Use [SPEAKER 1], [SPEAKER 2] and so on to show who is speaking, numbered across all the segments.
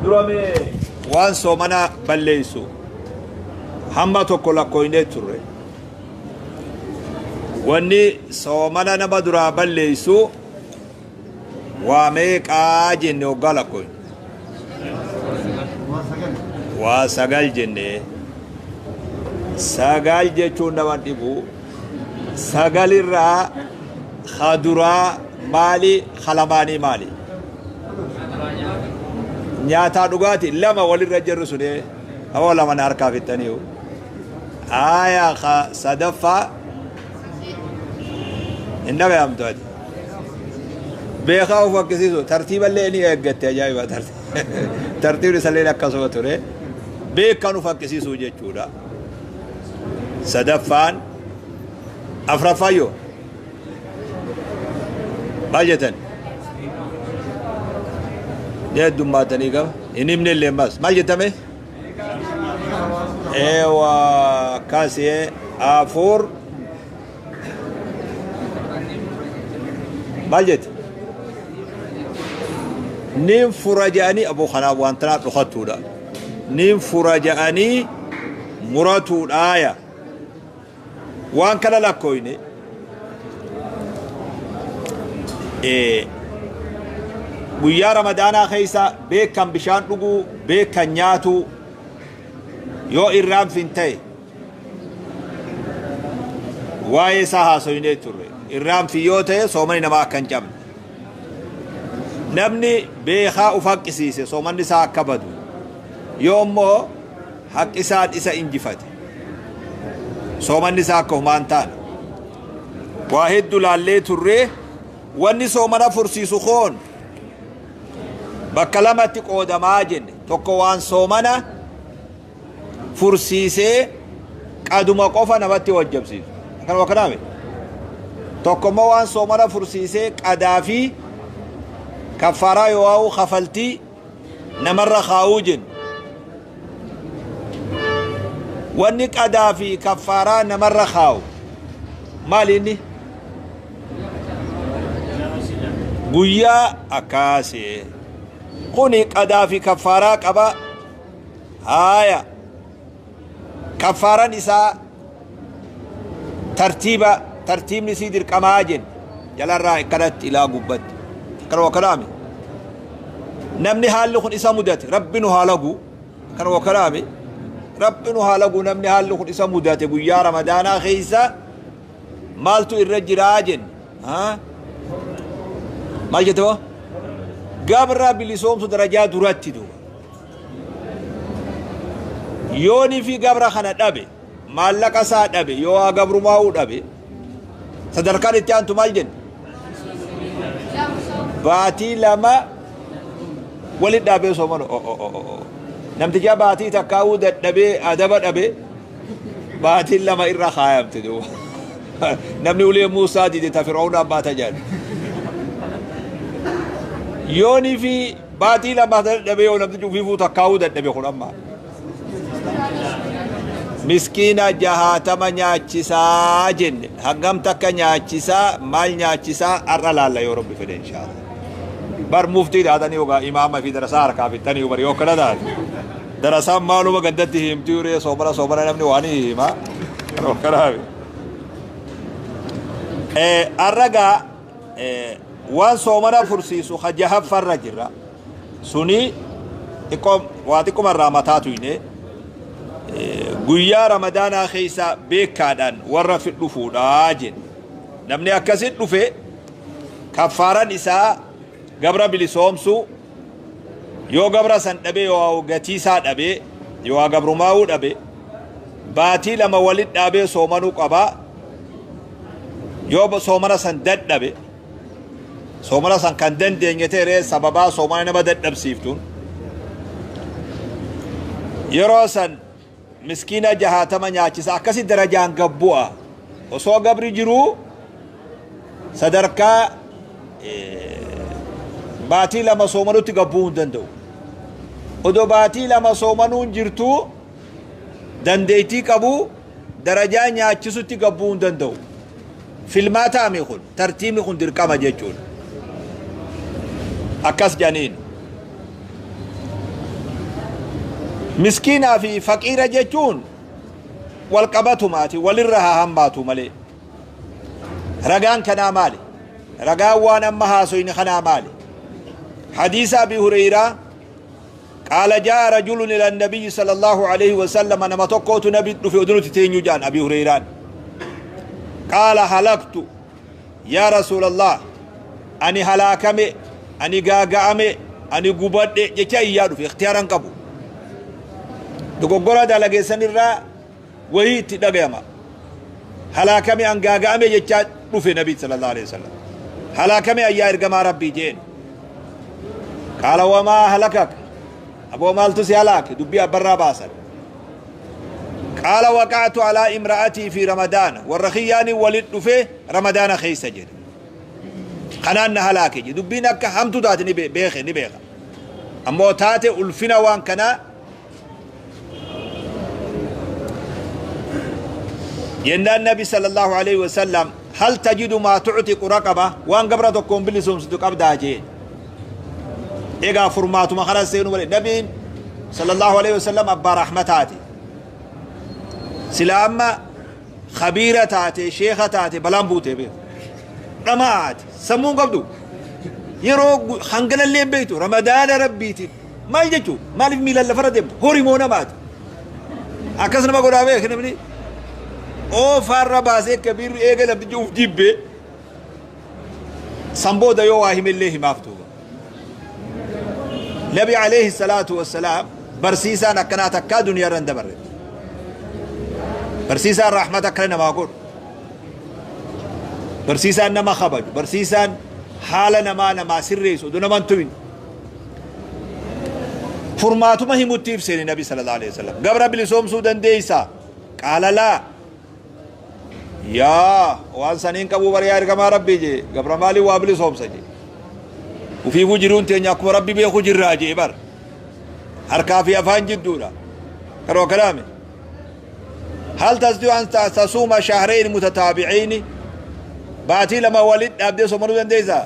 [SPEAKER 1] Dura mee waan soomana balleeysu hamma tokko lakkooynee turre. Wanni soomana nama duraa balleeysu waa meeqaa jenne hoggaa lakkooyne? Waa sagal jenne. Sagal jechuun nama dhibu. Sagalirraa ka duraa maali ka lamaanii maali? Nyaataa dhugaati lama walirra jirru suni hawaa lama na harkaa fixxaniiyu. Aayaa ka sadaffaa hin dhagayamtu ati. Beekaa of akkisiisu tartiiballee ni eeggatte ajaa'iba tartiibni isallee akkasuma ture. Beekaan of akkisiisuu jechuudha. Sadaffaan afraffaan yoo maal jettan? Ni heddummaatanii qaba. Hin himne illee ammas. Maal jettame? Eewa akkasii afur maal jette? Nin fura jedhanii aboo kanaaf waan tanaaf dhokattuudha. Nin fura jedhanii muratuudhaaya. Waan kana lakkooyne guyyaa ramadaanaa keessa beekan bishaan dhuguu beekan nyaatuu yoo irraanfin ta'e waa'ee isaa haasoynee turre. Irraanfi yoo ta'e soomani namaa akka hin cabne. Namni beekaa uf haqqisiise soomanni isaa akka badu. Yoo immoo haqqisaan isa injifate soomanni isaa akka homaa hin taane. Waa heddu laallee turre. Wanni soomana fursiisu koon bakka lamatti qoodamaa jenne. Tokko waan soomana fursiisee qaduma qofa namatti wajjabsiisu. Akkanuma akkanaa miti. Tokko immoo waan soomana fursiisee qadaa fi kaffaaraa yoo waa'u kafaltii namarra kaa'uu jennu. Wanni qadaa fi kaffaaraa namarra kaa'u maali inni? Guyyaa akkaasee. Kuni qadaa fi kaffaaraa qaba. Haaya. Kaffaaran isaa tartiiba tartiibni isii dirqamaa jenne. Jalarraa akkanatti ilaa gubbatti. Akkanuma akkanaami. Namni haalli kun isa mudate rabbi nu haa lagu. Akkanuma akkanaami. Rabbi nu haa lagu namni haalli kun isa mudate guyyaa ramadaanaa keessa maaltu irra jiraa jenne. Maal jette hoo? Gabra bilisoomsu darajaa duratti duuba. Yoonii fi gabra kana dhabe maallaqa isaa dhabe yoo haa gabrumaa'uu dhabe sadarkaan itti aantu maal jenne? Baatii lama walit dhaabee soomanu. Namticha baatii takkaa'uu dadhabee adaba dhabe baatiin lama irra kaayamte duuba. Namni ulee Muusaa dide ta Fir'aawnaa baata jedhan. Yoonii fi baatii lama dadhabee yoo namtichi ufiifuu takkaa'uu dadhabe kun amma. Miskiina jahaatama nyaachisaa jenne. Hangam takka nyaachisaa maal nyaachisaa har'a laalla yoo rabbi fedhe inshaallah. Bar muftii taatanii yookaan imaama fi darasaa harkaa fixxanii bar yoo akkana taate. Darasaan maaluma gandatti himtii ree soomana soomana namni waan hima. Kanaaf. Har'a gaa waan soomana fursiisu ka jahaffarra jirra. Suni xiqqoo waa xiqquma irraa mataa tuyne guyyaa ramadaanaa keessa beekaadhaan warra dhufuudha jenne. Namni akkasit dhufe kaffaaran isaa gabra bilisoomsuu yoo gabra san dhabe yoo gatii isaa dhabe yoo gabrumaa'uu dhabe baatii lama walit dhaabee soomanuu qaba. Yoo soomana san dadhabe soomana san kan dandeenye ta'e sababaa soomana nama dadhabsiiftuun yeroo san miskiina jahaatama nyaachisa. Akkasi darajaan gabbu'a. Osoo gabri jiruu sadarkaa baatii lama soomanutti gabbuu hin danda'u. Odoo baatii lama soomanuun jirtuu dandeettii qabu darajaa nyaachisutti gabbuu hin danda'u. Filmaataami kun tartiibni kun dirqama jechuudha. Akkas jedhaniin. Miskiinaa fi faqiira jechuun wal qabatumaati, walirra haa hammaatu malee. Ragaan kanaa maali? Ragaan waan amma haasoyni kanaa maali? Hadiisa Abi Hureyraa qaala jaa rajulun ila nabiyyi sallallahu alaihi wasallam, nama tokkootu nabi dhufe odunuti teenyu jaan Abi Hureyraan. Qaala halaktu yaa rasuulallah, ani halaakame, ani gaaga'ame, ani gubadhe jecha iyyaa dhufe. Ikhtiyaaran qabu, dogoggora dalageessan irraa wahii itti dhagayama. Halaakame, an gaaga'ame jechaa dhufe nabi sallallahu alaihi wasallam. Halaakame ayyaa ergamaa rabbii jeen. Qaala wamaa halakak, aboo maaltu si halaake? Dubbii abbarraa baasan. Qaala waqa'tu alaa imra'atii fi ramadaana, warra kiyyaani walit dhufe ramadaana keessa jedhe, kanaan na halaake jedhe. Dubbiin akka hamtu taate ni beeke, ni beeka, ammoo taate ulfina waan kanaa jennaan nabi sallallahu alaihi wasallam hal tajidu maa tuctiqu raqaba, waan gabra tokkoon bilisomsitu qabdaa jeen. Egaa furmaatuma kana seenu malee nabiin sallallahu alaihi wasallam abbaa rahmataati. Sila amma khabiira taate, sheeka taate, balaan buute beeku dhamaati sammuun qabdu yeroo hanganallee hin beektu. Ramadaana rabbiitiin maal jechuu, maaliif miilaan lafarra deemtu, horimoo namaati akkas nama godhaa beek. Namni oofaarra baasee kabiirri eega namtichi uf jibbe san booda yoo waa himellee himaaf duuba. Nabi alayhi salaatu wassalaam barsiisaan akkanaa takkaa duniyaa irra hin dabarre. Barsiisaan rahmata akkana namaa godhu, barsiisaan nama kabaju, barsiisaan haala namaa namaa sirreessu, oduu naman tumin furmaatuma himutti ibseeni. Nabi sallallahu alaihi wasallam gabra bilisoomsuu dandeeysa? Qaala laa, yaa waan saniin qabuu bariyaa ergamaa rabbii jee, gabra maalii waa bilisoomsa jee, ufiifuu jiruun teenya akkuma rabbi beeku jirraa jee. Bar harkaa fi afaan jidduudha karoo kanaame. Hal tasdiu an tasuuma shahrayn mutataabi'iini, baatii 2 walit dhaabdee somanuu dandeeysa?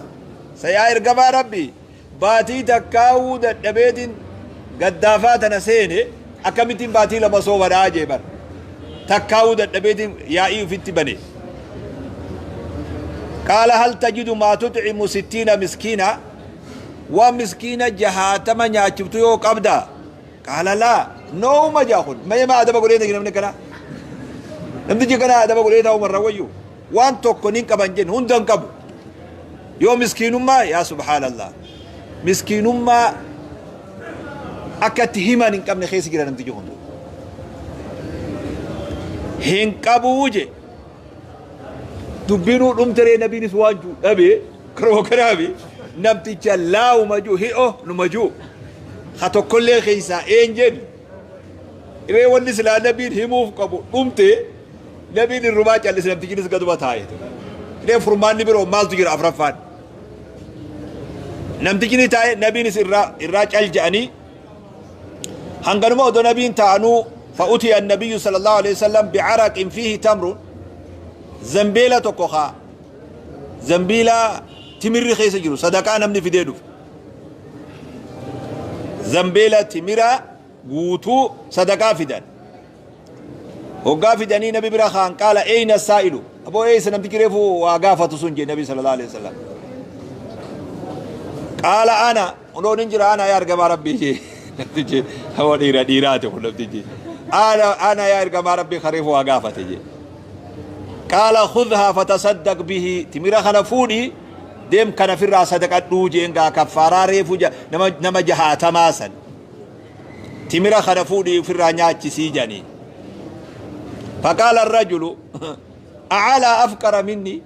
[SPEAKER 1] Sayaa ergamaa rabbi, baatii takkaawuu dadhabeetiin gaddaafaa tana seene, akkamittiin baatii 2 soomanaa jee. Bar takkaawuu dadhabeetiin yaa'ii ufitti bane. Qaala hal tajidu maa tutcimu 60 miskiina, waan miskiina 60 nyaachiftu yoo qabda? Qaala laa, nooma jaa. Kun mee ma adaba godhee namni kana, namtichi kana adaba godhee ta'u marra wayyu waan tokko nin qaban jenne, hunda hin qabu. Yoo miskiinummaa, yaa subhaanallah, miskiinummaa akka itti himan hin qabne keessa jira namtichi kun. Hin qabuu je. Dubbinuu dhumteree nabiinis waan juu dhabee karoo kanaafi namticha laawuma juu hi'o numa juu ha tokkollee keessaa een jedhu iree. Wanni silaa nabiin himuuf qabu dhumte, nabiin irrumaa callise, namtichinis gaduma taa'e. Iree furmaanni biroo maaltu jira? Afraffaan namtichi ni taa'e, nabiinis irraa cal je'anii. Hanganuma odoo nabiin taa'anuu فأتي النبي صلى الله عليه وسلم بعرق فيه تمر، زنبيلة tokko haa zambiila timirri keessa jiru, sadaqaa namni fidee dhufe, zambiila timira guutuu sadaqaa fidan. Hoggaa fidanii nabi bira kaan qaala eyna saa'ilu, aboo eeysa namtichi reefu waa gaafatu sun jee nabi sallallahu alaihi wasallam. Qaala ana, onoon hin jira, ana yaa ergamaa rabbii jee. Namtichi hawa dhiira dhiiraati kun. Namtichi ana, ana yaa ergamaa rabbii kareefu waa gaafate jee. Qaala khudhaa fatasaddaq bihi, timira kana fuudhi deem kana firraa sadaqadhuu jeen. Gaa kaffaaraa reefu nama 60 san timira kana fuudhi ofirraa nyaachisii jedhanii. فقال الرجل أعلى أفقر مني،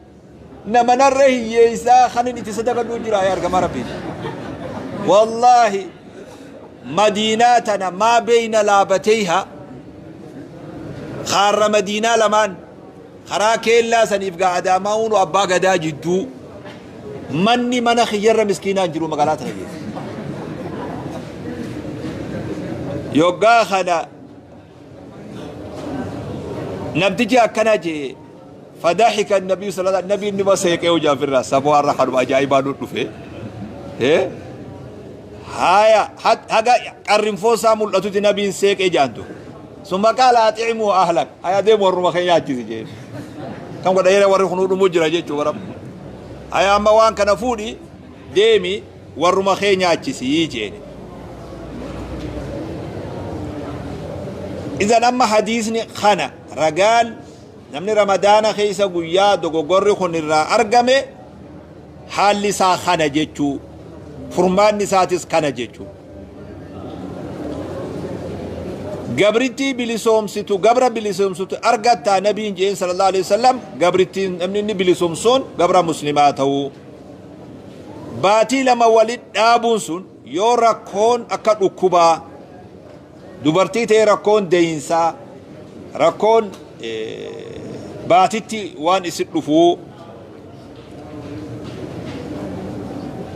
[SPEAKER 1] nama narra hiyyeeysaa kanin itti sadaqadhuu jira yaa ergamaa rabbii? Wallaahi madiinaa tana maa beyna laabateyha, kaarra madiinaa lamaan, karaa keellaa saniif gaa adaamaa unu abbaa gadaa jidduu, manni mana kiyyarra miskiinaan jiru magaalaa tana keessa. Yoggaa kana namtichi akkana jee. فضحك النبي صلى الله عليه وسلم، نبي نما سيقه وجافر saboo har'a kanuma ajaa'ibaa nu dhufe. Haya haga qarrinfoo isaa mul'atutti nabiin seeqee jaantu. Summa qaala axicimuu ahlak. Haya deemu warruma kee nyaachisi jeen. Kan godha yeroo warri kunuu dhumuu jira jechuu bara. Haya amma waan kana fuudhi deemi warruma kee nyaachisi jeen. Idan amma hadiisni kana ragaan namni Ramadaana keessa guyyaa dogoggorri kun irraa argame haalli isaa kana jechuu, furmaanni isaatis kana jechuu. Gabrittii bilisoomsitu, gabra bilisoomsitu argattaa nabiin jeen sallallahu alaihi wasallam. Gabrittiin namni inni bilisoomsuun gabra muslimaa ta'uu, baatii 2 walit dhaabuun sun yoo rakkoon akka dhukkubaa dubartii ta'e, rakkoon deeyinsaa, rakkoon baatitti waan isin dhufuu,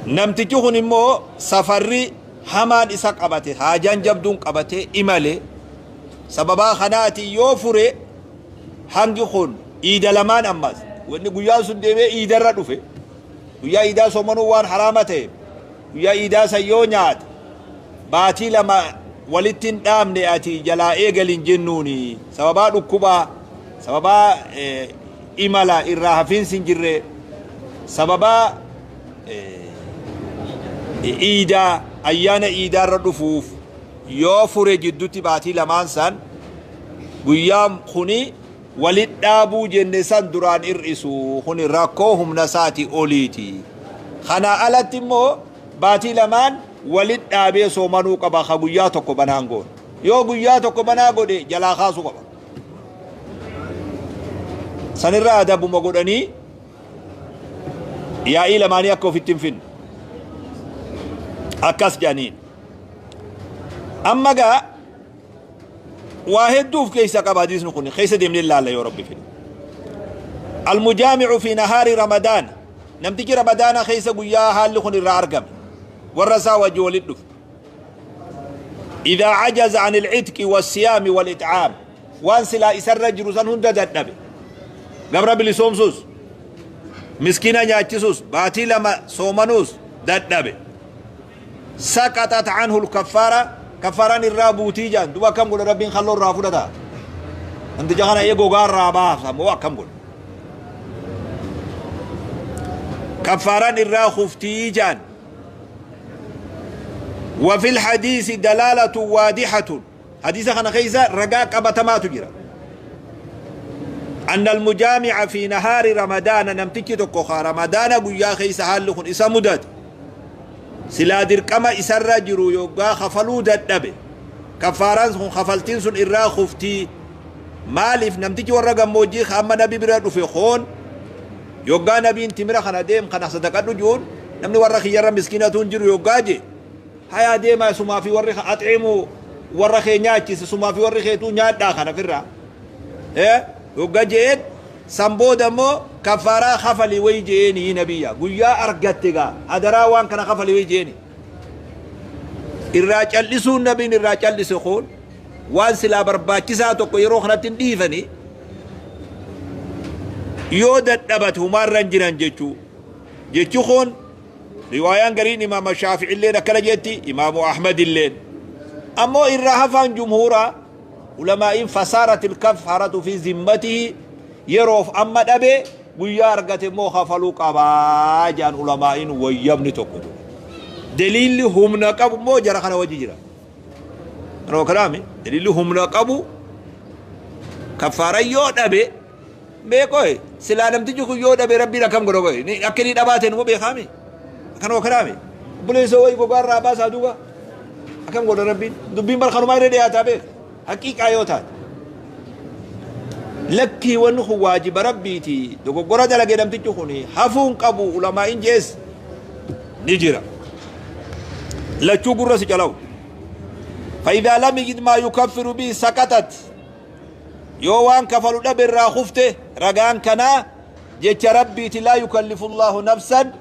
[SPEAKER 1] namtichi kun immoo safarri hamaan isa qabate, haajaan jabduun qabate imale, sababaa kanaati yoo fure hangi kun iida lamaan, ammas wanni guyyaan sun deemee iidarra dhufe, guyyaa iidaa soomanuu waan haraama ta'e, guyyaa iidaa san yoo nyaate baatii 2 walitti hin dhaabne ati jalaa eegalin jennuuni. Sababaa dhukkubaa, sababaa imala irraa hafiinsi hin jirre, sababaa iidaa, ayyaana iidaarra dhufuuf yoo fure, jiddutti baatii lamaan san guyyaan kuni walit dhaabuu jenne san duraan hir'isu kuni rakkoo humna isaati oliiti. Kanaa alatti immoo baatii lamaan walit dhaabee soomanuu qaba. Ka guyyaa tokko banaan goone, yoo guyyaa tokko banaa godhe jalaa kaasuu qaba. Sanirraa adabuma godhanii yaa'ii lamaanii akka ofitti hin finne akkas jedhaniin. Amma gaa waa hedduuf keessa qaba hadiisni kun, keessa deemnee ilaalla yoo Rabbi fedhe. المجامع في نهار رمضان, namtichi Ramadaana keessa guyyaa haalli kun irraa argame warra isaa wajji walit dhufe, إذا عجز عن العتق والصيام والإطعام, waan silaa isarra jiru san hunda dadhabe, gabra bilisoomsuus, miskiina nyaachisuus, baatii 2 soomanuus dadhabe, سقطت عنه الكفارة, kafaaraan irraa buutii jaan. Duba akkam godha? Rabbiin kalloo irraa fudhata namticha kana, gogaa irraa baasa moo akkam godha? Kafaaraan irraa kuftii jaan. وفي الحديث دلالة واضحة, حديث خنا خيسا رقا قبتمات جرا, أن المجامع في نهار رمضان, namtichi tokko رمضان guyyaa keessa haalli kun isa mudate, silaa dirqama isarra jiru yoggaa kafaluu dadhabe, kafaaraan sun, kafaltiin sun irraa kuftii. Maaliif? Namtichi warra gammoojjii amma nabi bira dhufe hoon yoggaa nabiin timira kana deem kana sadaqadhu juun, namni warra kiyyarra miskiinatu hin jiru yoggaa je, hayaa deemaa sumaa fi warri axeemu warra kee nyaachise, sumaa fi warri keetuu nyaadhaa kana firraa yoggaa jeen, san booda immoo kafaaraa kafali wayi jeeni nabiyya, guyyaa argatte gaa hadaraa waan kana kafali wayi jeeni. Irraa cal'isuun nabiin irraa cal'ise kun waan silaa barbaachisaa tokko yeroo kanatti hin dhiifani, yoo dadhabate humaarra hin jiran jechuu. Jechi kun riwaayaan gariin Imaama Shaafi'illeen akkana jetti, Imaamu Ahmad illeen. Ammoo irraa hafaan jumhuura ulamaa'iin فصارت الكفارة في ذمته, yeroof amma dhabe, guyyaa argate immoo kafaluu qabaa jaan ulamaa'iin wayyabni tokko tokko. Daliilli humna qabu immoo jara kana wajji jira. Kanoo kanaami daliilli humna qabu kafaara yoo dhabe beekoy silaa namtichi kun yoo dhabe Rabbiin akkam godha goy akka inni dhabaate numa beekaami. Kanoo kanaami buleessoo wayi gogaarraa baasaa duuba akkam godha Rabbiin? Dubbiin bar kanumaa irra dhiyaataa beek haqiiqaa yoo taate. Lakkii, wanni kun waajiba Rabbiiti, dogoggora dalage namtichi kun hafuun qabu ulamaa'in jees ni jira. Lachuu gurra si calawu. فإذا لم يجد ما يكفر به سقطت, yoo waan kafalu dhabe irraa kufte. Ragaan kanaa jecha Rabbiiti: لا يكلف الله نفسا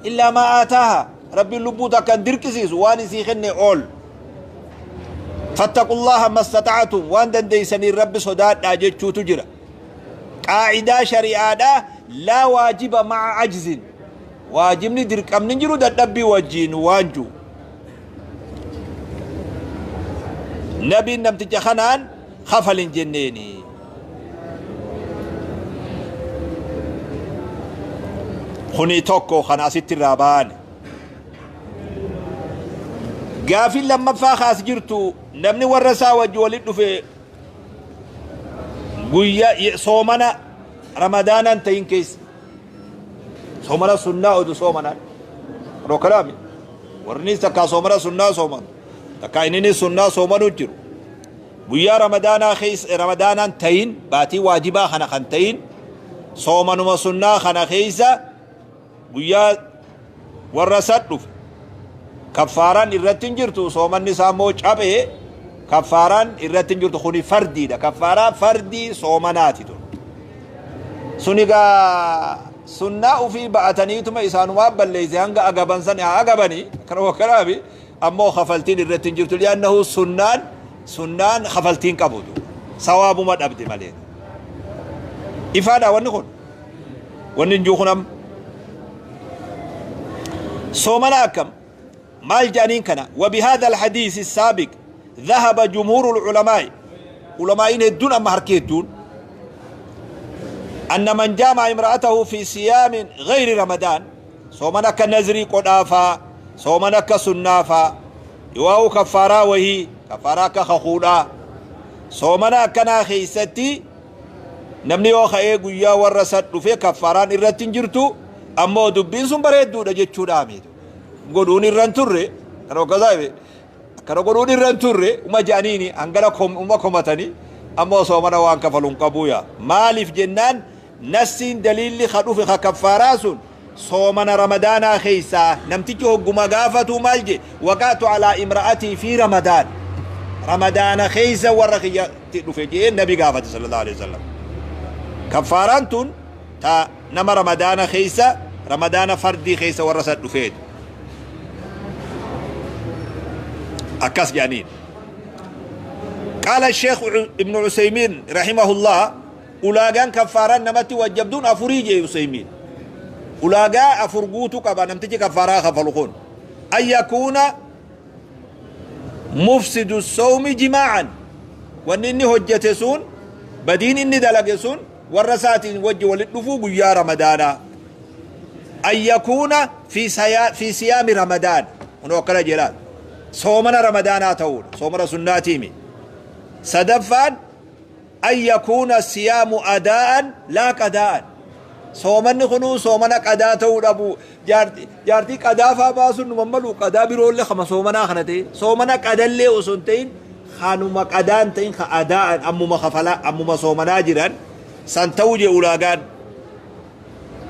[SPEAKER 1] إلا ما آتاها, Rabbiin lubbuu takkan dirqisiisu waan isii kenne ool. فاتقوا الله ما استطعتم, waan dandeeysanii Rabbi sodaadhaa jechuutu jira. Qaacidaa shari'aadhaa لا واجب مع عجز, waajibni dirqamni jiru dadhabbii wajjiin waan jiru. Nabiin namticha kanaan kafalin jenneeni. Kuni tokko kana asitti irraa baane. Gaafin lammaffaa kaas jirtu, namni warra isaa wajji walit dhufe guyyaa soomana Ramadaanaan ta'in keessa, soomana sunnaa odu soomanaan rokkalaami, warri takkaa soomana sunnaa sooman, takkaa inni sunnaa soomanuu jiru, guyyaa Ramadaanaa keessa, Ramadaanaan ta'in, baatii waajibaa kana kan ta'in, soomanuma sunnaa kana keessa guyyaa warra isa dhufe, kaffaaraan irratti hin jirtu. Soomanni isaa immoo cabee kaffaaraan irratti hin jirtu. Kuni fardiidha, kaffaaraa fardii soomanaati tun. Sun egaa sunnaa ufii ba'ataniituma isaanumaa balleeyse, hanga agaban san haa agabanii. Kana wakkanaafi ammoo kafaltiin irratti hin jirtu, li'annahu sunnaan kafaltiin qabutu sawaabuma dhabde malee. Ifaadha wanni kun, wanni hin jiru kun. Amma soomana akkam maal jedhaniin kana? وبهذا الحديث السابق ذهب جمهور العلماء، علماء هدون أما حركي هدون، أن من جامع امرأته في صيام غير رمضان، صومنا كنزري قدافا، صومنا كسنافا، يواو كفارا وهي كفارا كخخودا، صومنا كنا خيستي namni yoo ka'ee guyyaa warra isa dhufe kaffaaraan irratti hin jirtu. Ammoo dubbiin sun bareedduudha jechuudha miitu godhuun irra hin turre. Kana hoggasaa akkana godhuun irra hin turre uma je'aniini, hangana uma komatanii, ammoo soomana waan kafalu hin qabuu yaa. Maaliif jennaan, nassiin daliilli ka dhufe ka kaffaaraa sun soomana Ramadaanaa keessaa. Namtichi hogguma gaafatu maal je? وقعت على امرأتي في رمضان، Ramadaana keessa warra kiyyatti dhufe jee nabi gaafate صلى الله عليه وسلم. Kaffaaraan tun ta nama Ramadaana keessa, Ramadaana fardii keessa warra san dhufeetu akkas jedhaniin. قال الشيخ ابن عثيمين رحمه الله ulaagaan kaffaaraan namatti wajjabduun afurii jee Usaymiin. Ulaagaa afur guutuu qaba namtichi kaffaaraa kafalu kun. أن يكون مفسد الصوم جماعا، wanni inni hojjete sun, badiin inni dalage sun, warra isaatiin wajji walit dhufuu guyyaa Ramadaanaa. أن يكون في صيام رمضان، kunoo akkana jedhaan, soomana Ramadaanaa ta'uudha, soomana sunnaatiimi. Sadaffaan أن يكون الصيام أداء لا قضاء، soomanni kunuu soomana qadaa ta'uu dhabu. Jaartii qadaafaa baasuun numa malu, qadaa biroollee kama soomanaa kana ta'e, soomana qadallee osoo hin ta'in, kanuma qadaan ta'in, ka adaa'an ammuma kafalaa ammuma soomanaa jiran san ta'uu jee ulaagaan.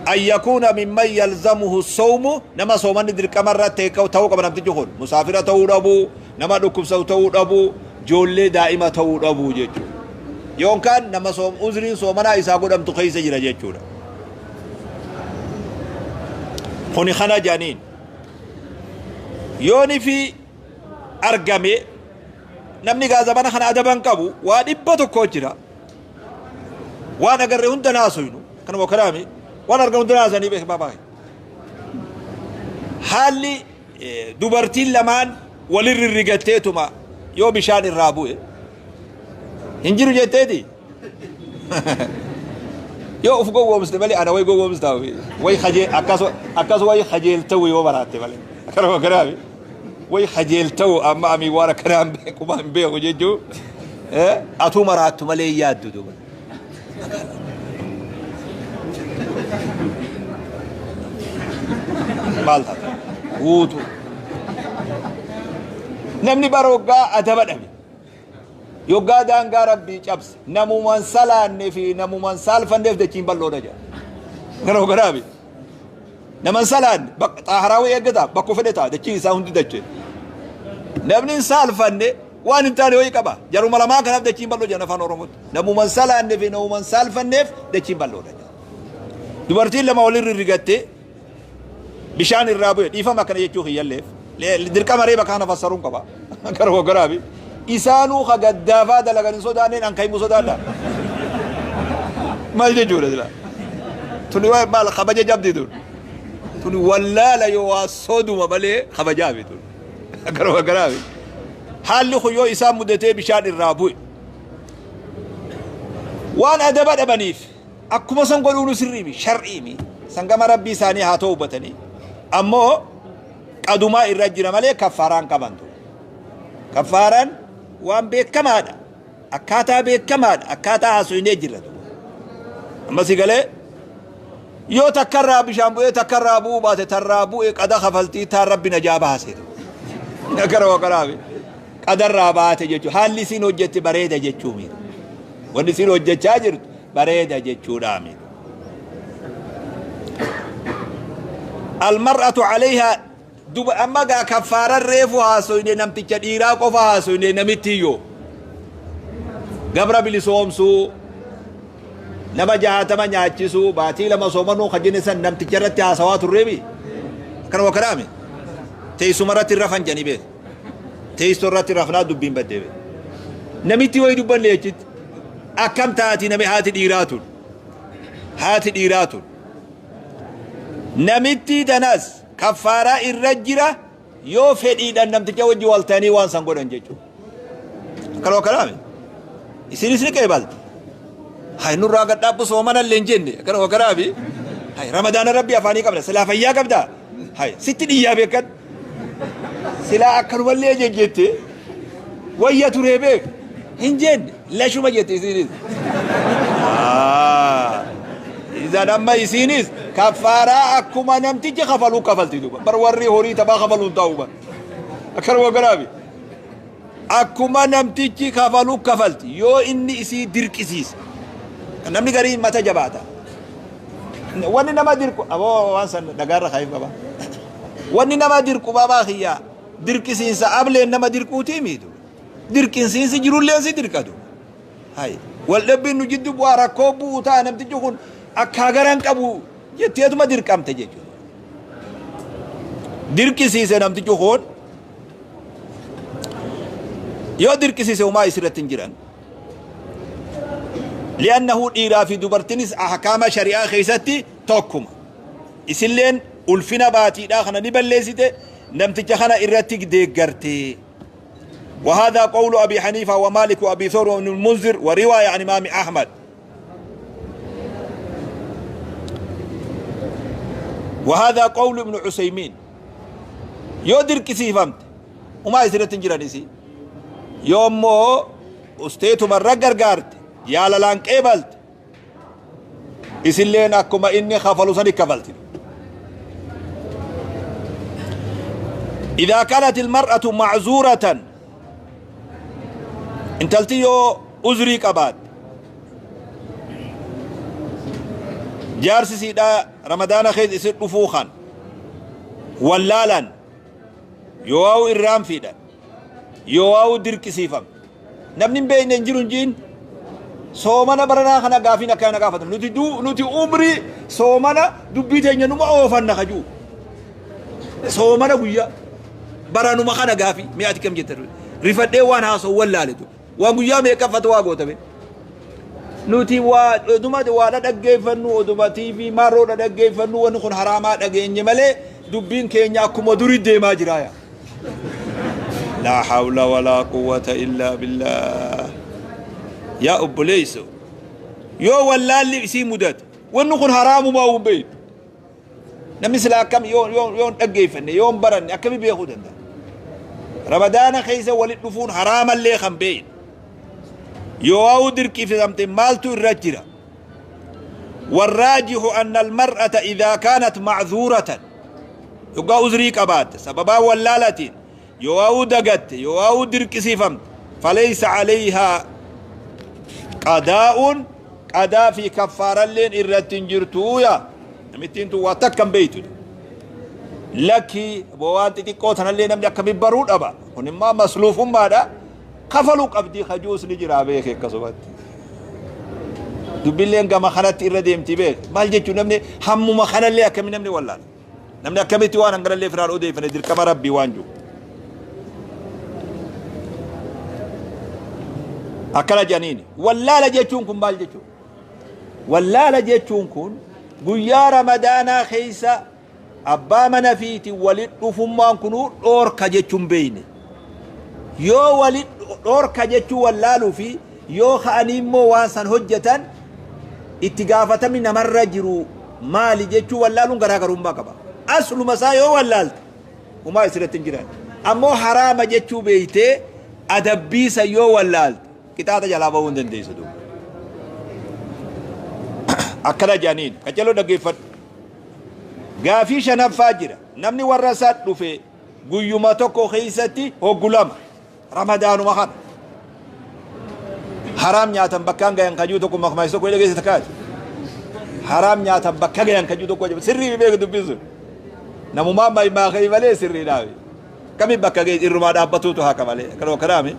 [SPEAKER 1] أن يكون ممن يلزمه الصوم، nama soomanni dirqama irratti ta'uu qaba namtichi kun. Musaafira ta'uu dhabu, nama dhukkubsatu ta'uu dhabu, joollee daa'ima ta'uu dhabu jechuudha, yookaan nama soom uzriin soomanaa isaa godhamtu keessa jira jechuudha. Kuni kana jedhaniin. Yooni fi argame namni gaazabana kana adaban qabu waa 100 jira. Waan agarre hunda naasoynu kanuma kanaami, waan argan hunda naasanii beek baabaa. Haalli dubartiin lamaan walirri rigatteetuma yoo bishaan irraa bu'e hin jiru jetteeti, yoo uf gowwoomste malee, ana way gowwoomstaa way kajee akkas akkas way kajeeltawu yoo baraatte malee, akkanuma kanaami way kajeeltawu. Amma ami waan akkanaan beeku hin beeku jechuu, atuu maraattu malee yaaddu duuba. Maal taata guutu namni bara waggaa adaba dhabe, yoggaa daangaa Rabbii cabse, namuman salaanne fi namuman saalfanneef dachiin bal'oodha jedha. Gara hogaraabi naman salaanne xaaharaawii eeggata, bakka fedhe ta'a, dachiin isaa hundi dachee. Namni hin saalfanne waan hin taane wayii qaba. Jaruma lamaan kanaaf dachiin bal'oo jedhan afaan Oromootti. Namuman salaanne fi namuman saalfanneef dachiin bal'oodha jedha. Dubartiin lama walirri rigattee bishaan irraa bu'e, dhiifama akkana jechuu kiyyalleef dirqama reeba kana fassaruun qaba. Gara hogaraabi isaanuu ka gaddaafaa dalagan hin sodaanneen an kaimu sodaadha. Maal jechuudha sila tuni? Waa maal kabaja jabdi tun? Tuni wallaala yoo waa soduma malee kabajaafi tun. Gara hogaraabi Haalli kun yoo isaan mudatee bishaan irraa bu'e waan adaba dhabaniif akkuma san godhuunu sirriimi shar'iimi san gama rabbii isaanii haa ta'u hubatanii ammoo qadumaa irra jira malee kaffaaraan qabantu. Kaffaaraan waan beekamaadha. Akkaataa beekamaadha. Akkaataa haasofnee jirra. Amma si galee yoo takkarraa bishaan bu'ee takkarraa bu'uu baate tarraa bu'ee qada kafaltii taan rabbi najaa baase. Akkana wakaraafi qadarraa baate jechuudha. Haalli isiin hojjette bareeda jechuu miti. Wanni isiin hojjechaa jirtu bareeda jechuudha miti. Almar'atu alayhaa duba amma gaa kaffaaran reefu haasoyne namticha dhiiraa qofa haasoyne namitti iyyoo gabra bilisoomsuu nama 60 nyaachisuu baatii 2 soomanuu kan jenne san namticha irratti haasawaa turreemi akkana wakkanaame teessuma irratti rafan jedhanii beeku teessoo irratti rafnaa dubbiin baddee beeku namitti wayi dubbanne jechitti akkam taati nami haati dhiiraa tun haati dhiiraa tun namitti tanas kaffaaraa irra jira yoo fedhiidhaan namticha wajji wal ta'anii waan san godhan jechuudha. Akkana wakkanaame isinis ni qeebalti. Hay nurraa gad dhaabbu soomana illee hin jenne akkana wakkanaami. Hay ramadaana rabbi afaanii qabda silaa fayyaa qabda. Hay sitti dhiyyaa beekan. Silaa akkanumallee jejjette wayya turee beek hin jenne lashuma jette isinis. Isan amma isinis kaffaaraa akkuma namtichi kafaluu kafalti duuba. Bar warri horii taphaa kafaluun ta'uu bar. Akkanuma garaafi. Akkuma namtichi kafaluu kafalti yoo inni isii dirqisiise. Namni gariin mata jabaata. Wanni nama dirqu aboo waan san dhagaarra kaayif qaba. Wanni nama dirqu babaa kiyyaa dirqisiinsa ableen nama dirquutii miitu. Dirqisiinsi jirulleen si dirqatu. Hay wal dhabbiin nu jiddu bu'aa rakkoo bu'u ta'a namtichi kun akka garan qabu jetteetuma dirqamte jechuudha. Dirqisiise namtichi kun yoo dirqisiise homaa isirratti hin jiran. Li'annahu dhiiraa fi dubartinis ahkaama shari'aa keessatti tokkuma. Isilleen ulfina baatiidhaa kana ni balleessite namticha kana irratti deeggarte. وهذا قول أبي حنيفة ومالك وأبي ثور وابن المنذر ورواية عن إمام أحمد. وهذا قول ابن عثيمين. yoo dirqisiifamte umaa isirratti hin jiran isii yoommoo usteetuma irra gargaarte yaalalaan qeebalte isilleen akkuma inni kafalu sani kafalti. إذا كانت المرأة معذورة intalti yoo uzrii qabaat jaarsi siidhaa ramadaana keessa isin dhufuu kan wallaalan yoo waa'u irraan fiidhan yoo waa'u dirqisiifam namni hin beekne hin jiru hin jiin soomana baranaa kana gaafiin akkana gaafatan nuti nuti umrii soomana dubbii teenya numa oofanna kajuu soomana guyyaa baranuma kana gaafii mi'aati kam jettan rifadhee waan haasa'u wallaaletu waan guyyaa meeqa fatwaa gootame nuti waa oduma waa dhaggeeffannu oduma TV marroo dhaggeeffannu wanni kun haraamaa dhageenye malee dubbiin keenya akkuma durii deemaa jira yaa. Laa hawla walaa quwwata illaa billah. Yaa obboleeyso yoo wallaalli isii mudate wanni kun haraamumaa hin beektu. Namni silaa akkam yoo yoo yoo hin dhaggeeffanne yoo hin baranne akkami beekuu danda'a? Ramadaana keessa walitti dhufuun haraamallee kan beekne. Yoo waa'uu dirqisiifamte maaltu irra jira? والراجح أن المرأة إذا كانت معذورة يقا أزري قبات سببا ولالتين يواو دقت يواو دركسيفم فليس عليها قضاء قضاء في كفارة لين إرتين جرتويا نمتين تو واتكم بيتو لكي بوانتي تقوتنا اللي نمني أكمي برود أبا ونما مسلوف ماذا kafaluu qabdii kajuus ni jira beeke akkasumatti. Dubbilleen gama kanatti irra deemti beek. Maal jechuun namni hammuma kanallee akkami namni wallaala. Namni akkamitti waan hanganallee firaan odeeffane dirqama rabbii waan jiru. Akkana jedhaniini. Wallaala jechuun kun maal jechuudha? Wallaala jechuun kun guyyaa ramadaanaa keessa abbaa mana fiiti walit dhufummaan kunuu dhoorka jechuun beeyne. Yoo wali dhoorka jechuu wallaaluu fi yoo ka'anii immoo waan san hojjetan itti gaafatamni namarra jiru maali jechuu wallaaluun garaagarummaa qaba. Asluma isaa yoo wallaalte humaa isirratti hin jiran. Ammoo haraama jechuu beeytee adabbiisa yoo wallaalte qixaaxa jalaa bahuu hin dandeessu duuba. Akkana jedhaniin qaccaloo dhaggeeffadhu. Gaafii shanaffaa jira. Namni warra isaa dhufe guyyuma tokko keessatti hoggu lama Ramadaanuma kana haraam nyaatan bakkaan gayan kajuu tokko makmaayis tokko dhageesse takkaati. Haraam nyaatan bakka gayan kajuu tokko sirrii beeku dubbisu. Namumaa maymaa ka'ii malee sirriidhaafi. Kami bakka ga'e irrumaa dhaabbatuutu haka malee kanuma kanaami.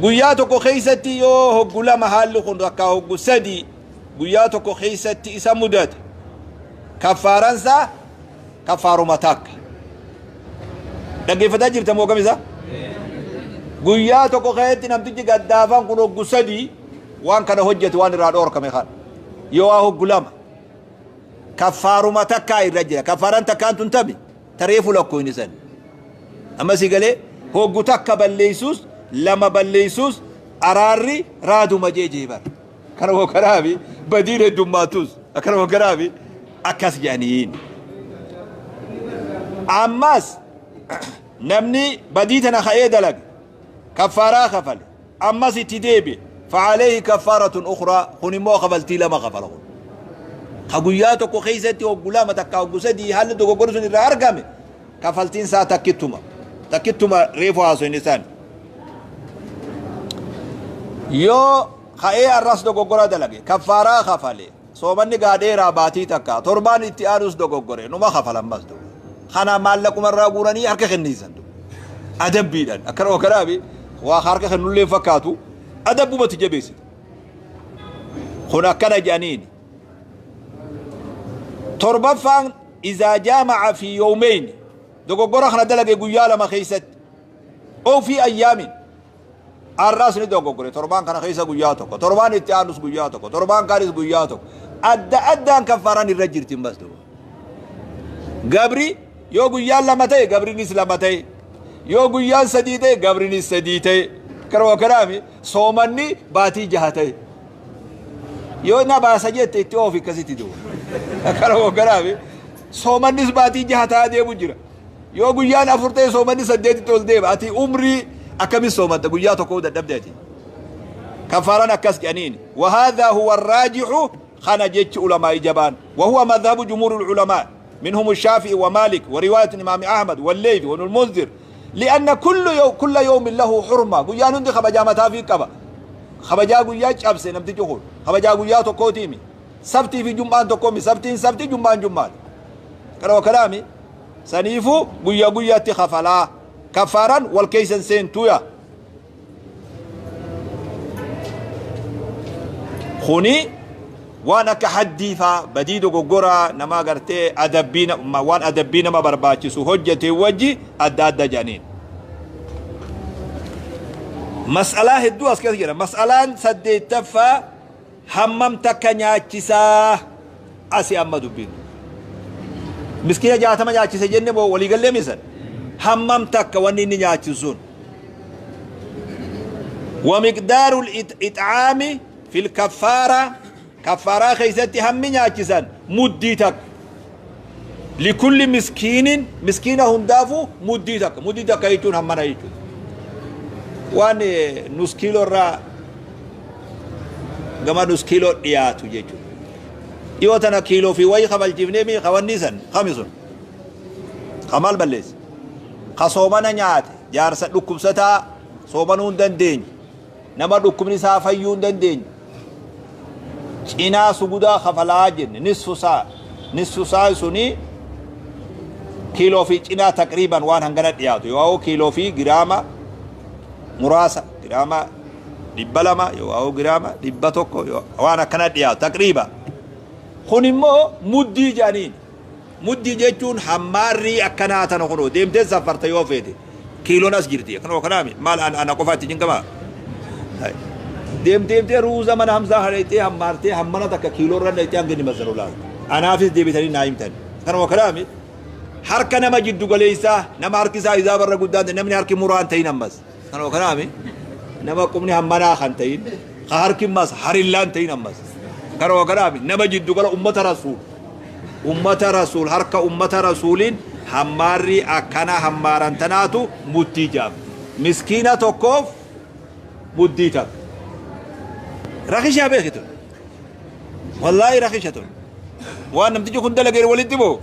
[SPEAKER 1] Guyyaa tokko keessatti yoo hoggu lama haalli kun takkaa hoggu sadi guyyaa tokko keessatti isa mudate kaffaaransaa kaffaaruma takka. Dhaggeeffataa jirta moo kamisa? Guyyaa tokko keessatti namtichi gaddaafaan kun hoggu sadi waan kana hojjete waan irraa dhoorkame kana. Yoo waa hoggu lama kaffaaruma takkaa irra jira. Kaffaaran takkaan tun tami tareefu lakkoofni san. Amma si galee hoggu takka balleessus lama balleessus araarri raaduma jeejee bara. Kanuma kanaafi badiin heddummaattus akkanuma kanaafi akkas jedhaniin. Ammas namni badii tana ka'ee dalage kaffaaraa kafale ammas itti deebi'e fa'aleehi kaffaaratun ukhraa kun immoo kafaltii lama kafala kun. Ka guyyaa tokko keessatti hoggu lama takka hoggu sadii haalli dogoggorri sun irraa argame kafaltiin isaa takkittuma. Takkittuma reefu haasofne isaan. Yoo ka'ee arras dogoggora dalage kaffaaraa kafale soomanni gaa dheeraa baatii takka torbaan itti aanus dogoggore numa kafalammas duuba. Kana maallaquma irraa guuranii harka kenniisan duuba. Adabbiidhaan akkana kanaafi waa harka kennullee fakkaatu adabbumatti jabeessite. Kun akkana jedhaniini. Torbaffaan izaa jaamaca fi yawmeyni dogoggora kana dalage guyyaa lama keessatti oo fi ayyaamin arraas ni dogoggore torbaan kana keessa guyyaa tokko torbaan itti aanus guyyaa tokko torbaan kaanis guyyaa tokko adda addaan kaffaaraan irra jirti bas duuba. Gabri yoo guyyaan lama ta'e gabrinis lama ta'e yoo guyyaan sadii ta'e gabrinis sadii ta'e karuma kanaami soomanni baatii jaha ta'e yoo na baasa jette itti oofi akkasitti duuba. Karuma kanaami soomannis baatii jaha ta'aa deemu jira. Yoo guyyaan afur ta'e soomanni saddeetitti ol deema. Ati umrii akkamis soomatta guyyaa tokko dadhabde ati. Kafaaraan akkas jedhaniin. وهذا هو الراجح خنا جيتش علماء جبان وهو مذهب جمهور العلماء منهم الشافعي ومالك ورواية الإمام أحمد والليث وابن المنذر لأن كل يوم له حرمة قيان هندي خبجا متى في كبا خبجا قيا جابسي نمتي جهول خبجا قيا تقوتيمي سبتي في جمعان تقومي سبتين سبتي جمعان جمعان كلام كلامي سنيفو قيا قيا تخفلا كفارا والكيسن سين تويا خوني وانا كحديثا بديد غغورا نما غرتي ادبينا ما وان ادبينا ما برباچسو حجتي وجي اداد جانين مسألة هدو اسكت جرا مسألة سديتفا حمم تكنياچسا اسي اما دبين مسكينة جاتما نياچسا جنة بو ولي قال لي حمم تك وني نياچسون ومقدار الإطعام في الكفارة كفارة خيزتي هم نياچسان مدي تك لكل مسكين مسكينة هندافو مدي تك مدي تك يجون هم يجون وان نص كيلو را gama nus kiiloo dhiyaatu jechuudha. Dhiyoo tana kiiloo fi wayii kabalchiifnee mi kawanni san kami sun kamaal balleesse ka soomana nyaate jaarsa dhukkubsataa soomanuu hin dandeenye nama dhukkubni isaa fayyuu hin dandeenye cinaa sugudaa kafalaa jenne nisfu saa suni kiiloo fi cinaa taqriiban waan hangana dhiyaatu yoo kiiloo fi giraama muraasa giraama 200 yoo giraama 100 waan akkana dhiyaatu taqriiba. Kun immoo muddii jedhaniin. Muddii jechuun hammaarrii akkanaa tana kunoo deemtee safarta yoo feete kiiloon as jirti kanoo kanaami maal ana qofaatti jinqamaa deemtee ruuza mana hamzaa hareetee hammaartee hammana takka kiiloo irra dhayitee hanga inni mazaru laata anaafis deebitanii naa himtan kanoo kanaami Harka nama jiddu galeessaa, nama harki isaa isaa barra guddaan ta'e, namni harki muraan ta'in ammas. Kanuma kanaami nama qubni hammanaa kan ta'in, ka harki ammas harillaan ta'in ammas. Kanuma kanaami nama jiddu gala ummata rasuul. Ummata rasuul harka ummata rasuuliin hammaarri akkana hammaaran tanaatu mudii jaam. Miskiina tokkoof muddii takka. Rakishaa beekitu. Wallaahi rakisha tun. Waan namtichi kun dalagee walitti moo?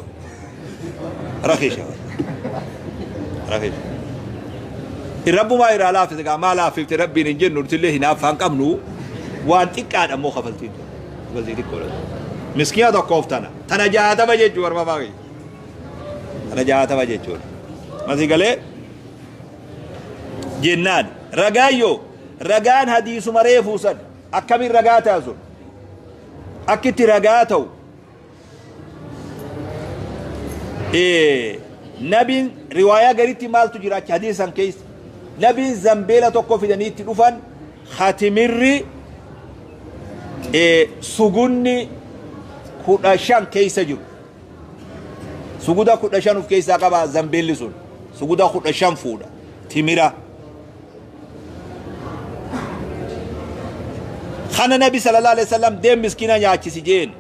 [SPEAKER 1] Rakisha. Rakisha. Rabbumaa irraa laaffise gaa maa laaffifte rabbiin hin jennu nutillee hinaaffaa hin qabnu waan xiqqaadha immoo kafaltiin tun. Kafaltii xiqqoodha. Miskiina tokkoof tana. Tana 60 jechuu barbaafaa kiyya. Tana 60 jechuudha. Masii galee jennaan ragaayyoo ragaan hadiisuma reefuu san akkamiin ragaa ta'a sun akkitti ragaa ta'u nabiin riwaayaa garitti maaltu jira achi hadiisa san keessa nabiin zambeela tokko fidanii itti dhufan hatimirri sugunni 15 keessa jiru. Suguda 15 of keessaa qaba zambeelli sun. Suguda 15 fuudha. Timira. Kana nabi sallallahu alaihi wasallam deem miskiina nyaachisi jeen.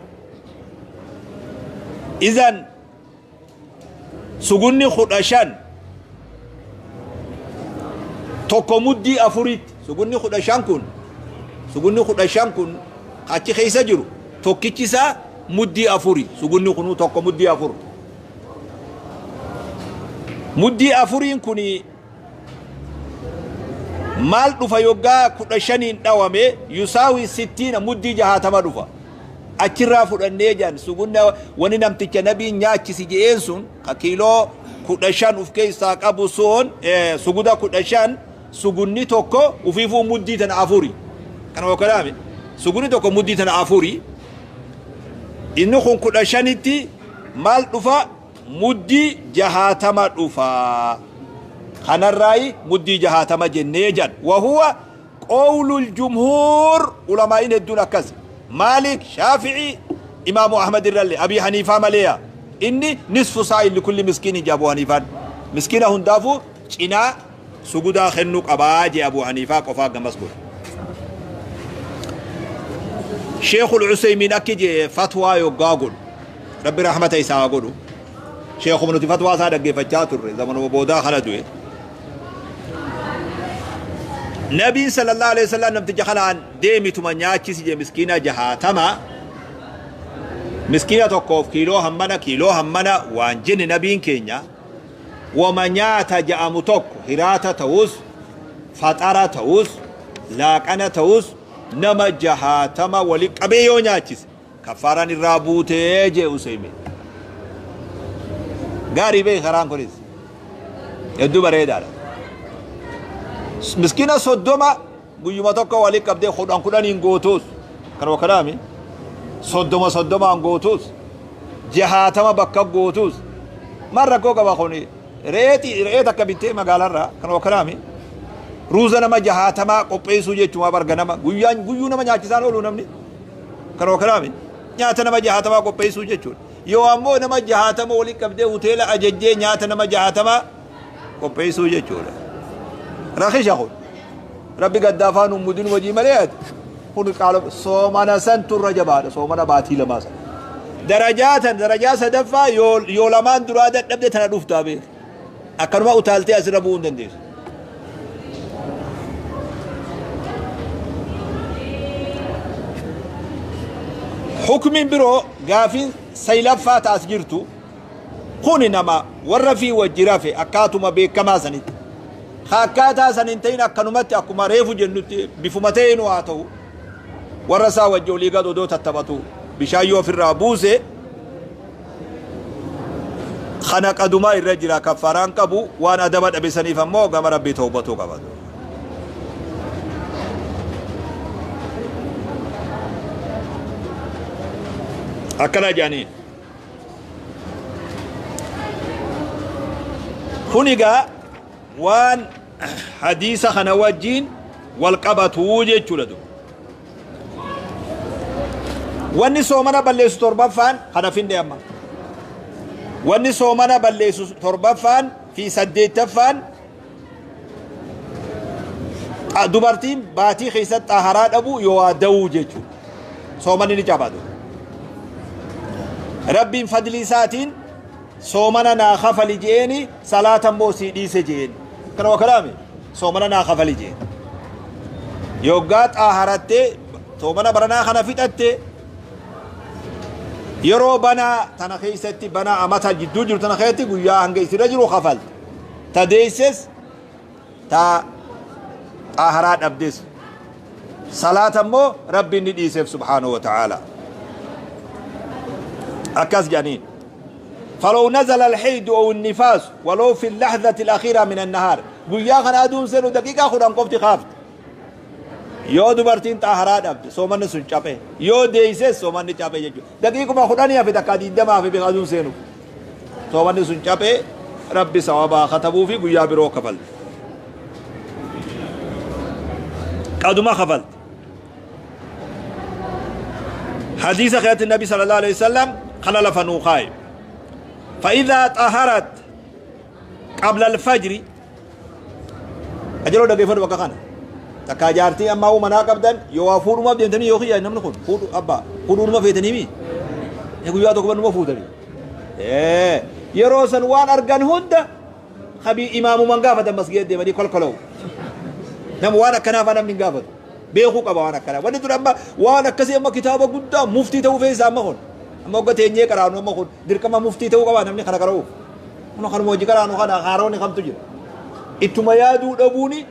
[SPEAKER 1] Izan sugunni 15 tokko muddii afuritti sugunni 15 kun sugunni 15 kun achi keessa jiru tokkichi isaa muddii afuri sugunni kunuu tokko muddii afur. Muddii afuriin kun maal dhufa yoggaa 15n dhawame yusaawi 60 muddii 60 dhufa. Achirraa fudhannee jan sugunna wani namticha nabiin nyaachisi je'een sun ka kiiloo 15 uf keessaa qabu sun suguda 15 sugunni tokko ufiifuu muddii tana afuri. Kana wakalaame sugunni tokko muddii tana afuri. Inni kun 15tti maal dhufa muddii 60 dhufa. Kanarraayi muddii 60 jennee jan. Wahuwa qawlul jumhuur ulamaa'iin hedduun akkas. Maalik, Shaafi'ii, Imaamu Ahmad irrallee, Abii Haniifaa maleeya. Inni nisfu saa'in likulli miskiini jee Abuu Haniifaan. Miskiina hundaafuu cinaa sugudaa kennuu qabaa jee Abuu Haniifaa qofaa gamas godhe. Sheekul Useymiin akki jee fatwaa yoggaa godhu. Rabbi rahmata isaa haa godhu. Sheekuma nuti fatwaa isaa dhaggeeffachaa turre zamanuma boodaa kana du'e. Nabiin sallallahu alaihi wasallam namticha kanaan deemituma nyaachisi jee miskiina 60 miskiina tokkoof kiiloo hammana kiiloo hammana waan jenne nabiin keenya wama nyaata ja'amu tokko hiraata ta'us faxara ta'us laaqana ta'us nama 60 wali qabee yoo nyaachise kaffaaraan irraa buutee jee Useymiin. Gaarii beeki karaan kunis hedduu bareedaadha. Miskiina 30 guyyuma tokko wali qabdee 10 10n gootuus kanuma kanaami 30 30n gootuus 60 bakka gootuus maal rakkoo qaba kuni re'ee takka bittee magaalarraa kanuma kanaami ruuza nama 60 qopheessuu jechuuma barga nama guyyaan guyyuu nama nyaachisaan oolu namni kanuma kanaami nyaata nama 60 qopheessuu jechuudha. Yoo ammoo nama 60 wali qabdee hoteela ajajjee nyaata nama 60 qopheessuu jechuudha. Rakisha kun rabbi gaddaafaa nu mudin wajii malee ati kun qaala soomana santu irra jabaadha soomana baatii lamaa sana. Darajaa tan darajaa sadaffaa yoo lamaan duraa dadhabde tana dhuftaa beek. Akkanuma utaaltee asirra bu'uu hin dandeessu. Hukmiin biroo gaafiin saylaffaa taas jirtu kuni nama warra fi wajji rafe akkaatuma beekamaa sanitti. Ka akkaataa san hin ta'in akkanumatti akkuma reefu jennutti bifuma ta'een haa ta'u warra isaa wajji olii gad odoo tattaphatu bishaan yoo ofirraa buuse kana qadumaa irra jira kaffaaraan qabu waan adaba dhabe saniif ammoo gama rabbii tawbatuu qaba. Akkana jedhaniin. Kun egaa waan hadiisa kana wajjiin wal qabatuu jechuudha. Wanni soomana balleessu torbaffaan kana finne amma. Wanni soomana balleessu torbaffaan fi saddeettaffaan dubartiin baatii keessatti xaharaa dhabuu yoo waa da'uu jechuudha. Soomanni ni cabatu. Rabbiin fadlii isaatiin soomana naa kafali je'eeni, salaata immoo sii dhiise je'een. Kana waa kalaame soomana naa kafali je'een. Yoggaa xaaharattee soomana baranaa kana fixatte, yeroo banaa tana keessatti, banaa amata jidduu jiru tana keessatti, guyyaa hanga isirra jiru kafalte. Ta deesses, ta xaaharaa dhabdes, salaata immoo Rabbiin ni dhiiseef subhaanahu wa ta'aala. Akkas jedhaniin: فلو نزل الحيض أو النفاس ولو في اللحظة الأخيرة من النهار، guyyaa kana aduun seenu daqiiqaa 10 qofti kaafte, yoo dubartiin xaaharaa dhabde soomanni sun caphe, yoo deeyses soomanni caphe jechuudha. Daqiiquma 10 hafe, takkaa 20 hafe beeka aduun seenu, soomanni sun caphe. Rabbi sawabaa katabuu fi guyyaa biroo kafalte, qaduma kafalte. Hadiisa keessatti Nabi sallallahu alaihi wasallam kana lafa nuu kaaye: فإذا طهرت قبل الفجر. Ajaloo dhaggeeffadhu bakka kana. Takkaa jaartii ammaa manaa qabdan yoo waa fuudhumaaf deemtanii, yoo kiyya namni kun fuudhu abbaa fuudhuuma feetanii mi guyyaa tokko numa fuutanii, yeroo san waan argan hunda kabii imaamuman gaafatan, masgiida deemanii kolkoloo. Nama waan akkanaa faa namni hin gaafatu, beekuu qaba waan akkanaa. Wanni tun amma waan akkasii amma kitaaba guddaa muftii ta'uu feesa. Amma kun amma hogga teenyee qaraanu, amma kun dirqama muftii ta'uu qaba namni kana qara'uuf. Kun kanuma hojii qaraanu kana haaroonni kamtu jira. Ittuma yaaduu dhabuuni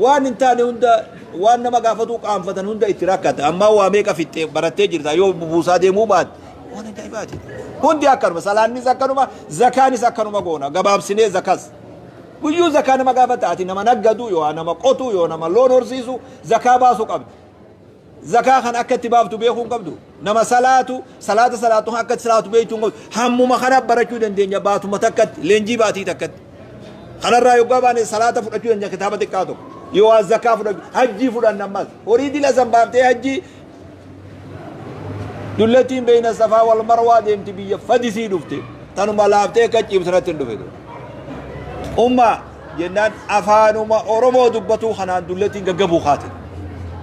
[SPEAKER 1] waan hin taane hunda, waan nama gaafatuu qaanfatan hunda itti rakkata. Amma waa meeqa fixxee barattee jirta yoo bubuusaa deemuu baatte? Waan ajaa'ibaati. Hundi akkanuma, salaannis akkanuma, zakaanis akkanuma goona. Gabaabsinee zakas guyyuu zakaa nama gaafata. Ati nama naggadu yoo, nama qotu yoo, nama loon horsiisu, zakaa baasuu qabdi. Zakaa kan akka itti baaftu beekuu hin qabdu. Nama salaatu, salaata salaatu akka itti salaatu beekuu hin qabdu. Hammuma kana barachuu dandeenya baatuma takkatti, leenjii baatii takkatti. Kanarraa yoggaa baane salaata fudhachuu dandeenya, kitaaba xiqqaa tokko. Yoo zakaa fudhachuu, hajjii fudhanna. Ammas horii dila san baaftee hajjii. Dullattiin beeyna Safaa wal Marwaa deemti, biyya fadisii dhufte, tanuma laaftee akka ciibsanatti hin dhufe. Umma jennaan afaanuma Oromoo dubbatuu kanaan dullattiin gaggabuu kaate.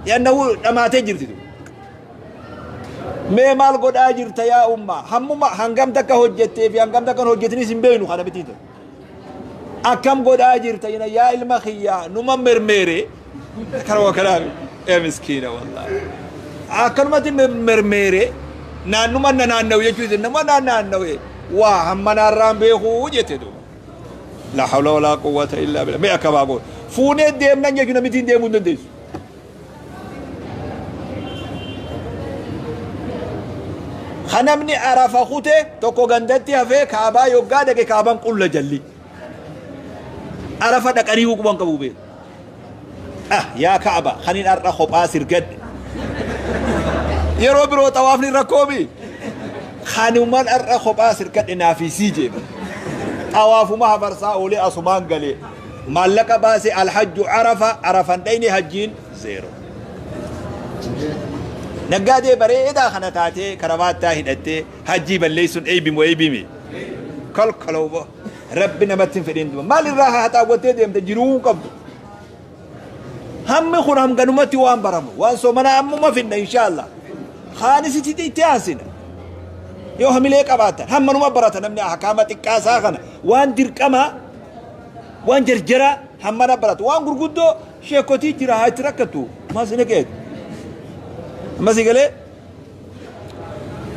[SPEAKER 1] Yannahu dhamaatee jirti. Mee maal godhaa jirta yaa umma? Hammuma hangam takka hojjettee fi hangam takka hojjetinis hin beeynu kana miti. Akkam godhaa jirta yaa ilma kiyyaa? Numa mermeere kanuma kanaaf. Ee miskiina, wallaahi akkanumatti mermeere naannuma na naanna'u jechuudha. Nama na naanna'u waa hamma naarraan beekuu jette duuba. La hawla walaa quwwata illaa billah. Mee akka baagoo fuunee deemnan jechuun namitiin deemuu hin dandeessu. Kanamni Arafa kute tokko gandatti hafee Kaabaa yoggaa dhaqe, Kaabaan qulla jalli. Arafa dhaqanii quban qabu beeku. Ah yaa Kaaba, kanin har'a kophaa sirgadhe. Yeroo biroo xawaafni rakkoomi. Kanuman har'a kophaa sirgadhe naafisii jeema. Xawaafuma hafarsaa oolee asumaan galee. Maallaqa baase, alhajju Arafa, Arafan dhayne, hajjiin zero. Naggaadee bareedaa kana taatee karabaattaa hidhattee hajjii balleessuun eeybimu eeybimi. Kolkoloo Rabbi namatti hin fedhin duba. Maal irraa haxaawwattee deemte jiruu hin qabdu. Hammi kun hanganumatti waan baramu. Waan soomana ammuma finna inshaallah. Kaanis itti aansina. Yoo hamilee qabaatan hammanuma barata namni ahkaama xiqqaasaa kana, waan dirqamaa, waan jarjaraa hammana baratu. Waan gurguddoo sheekotii jira, haa itti rakkattu. Maas ni qeetu. Ammasii galee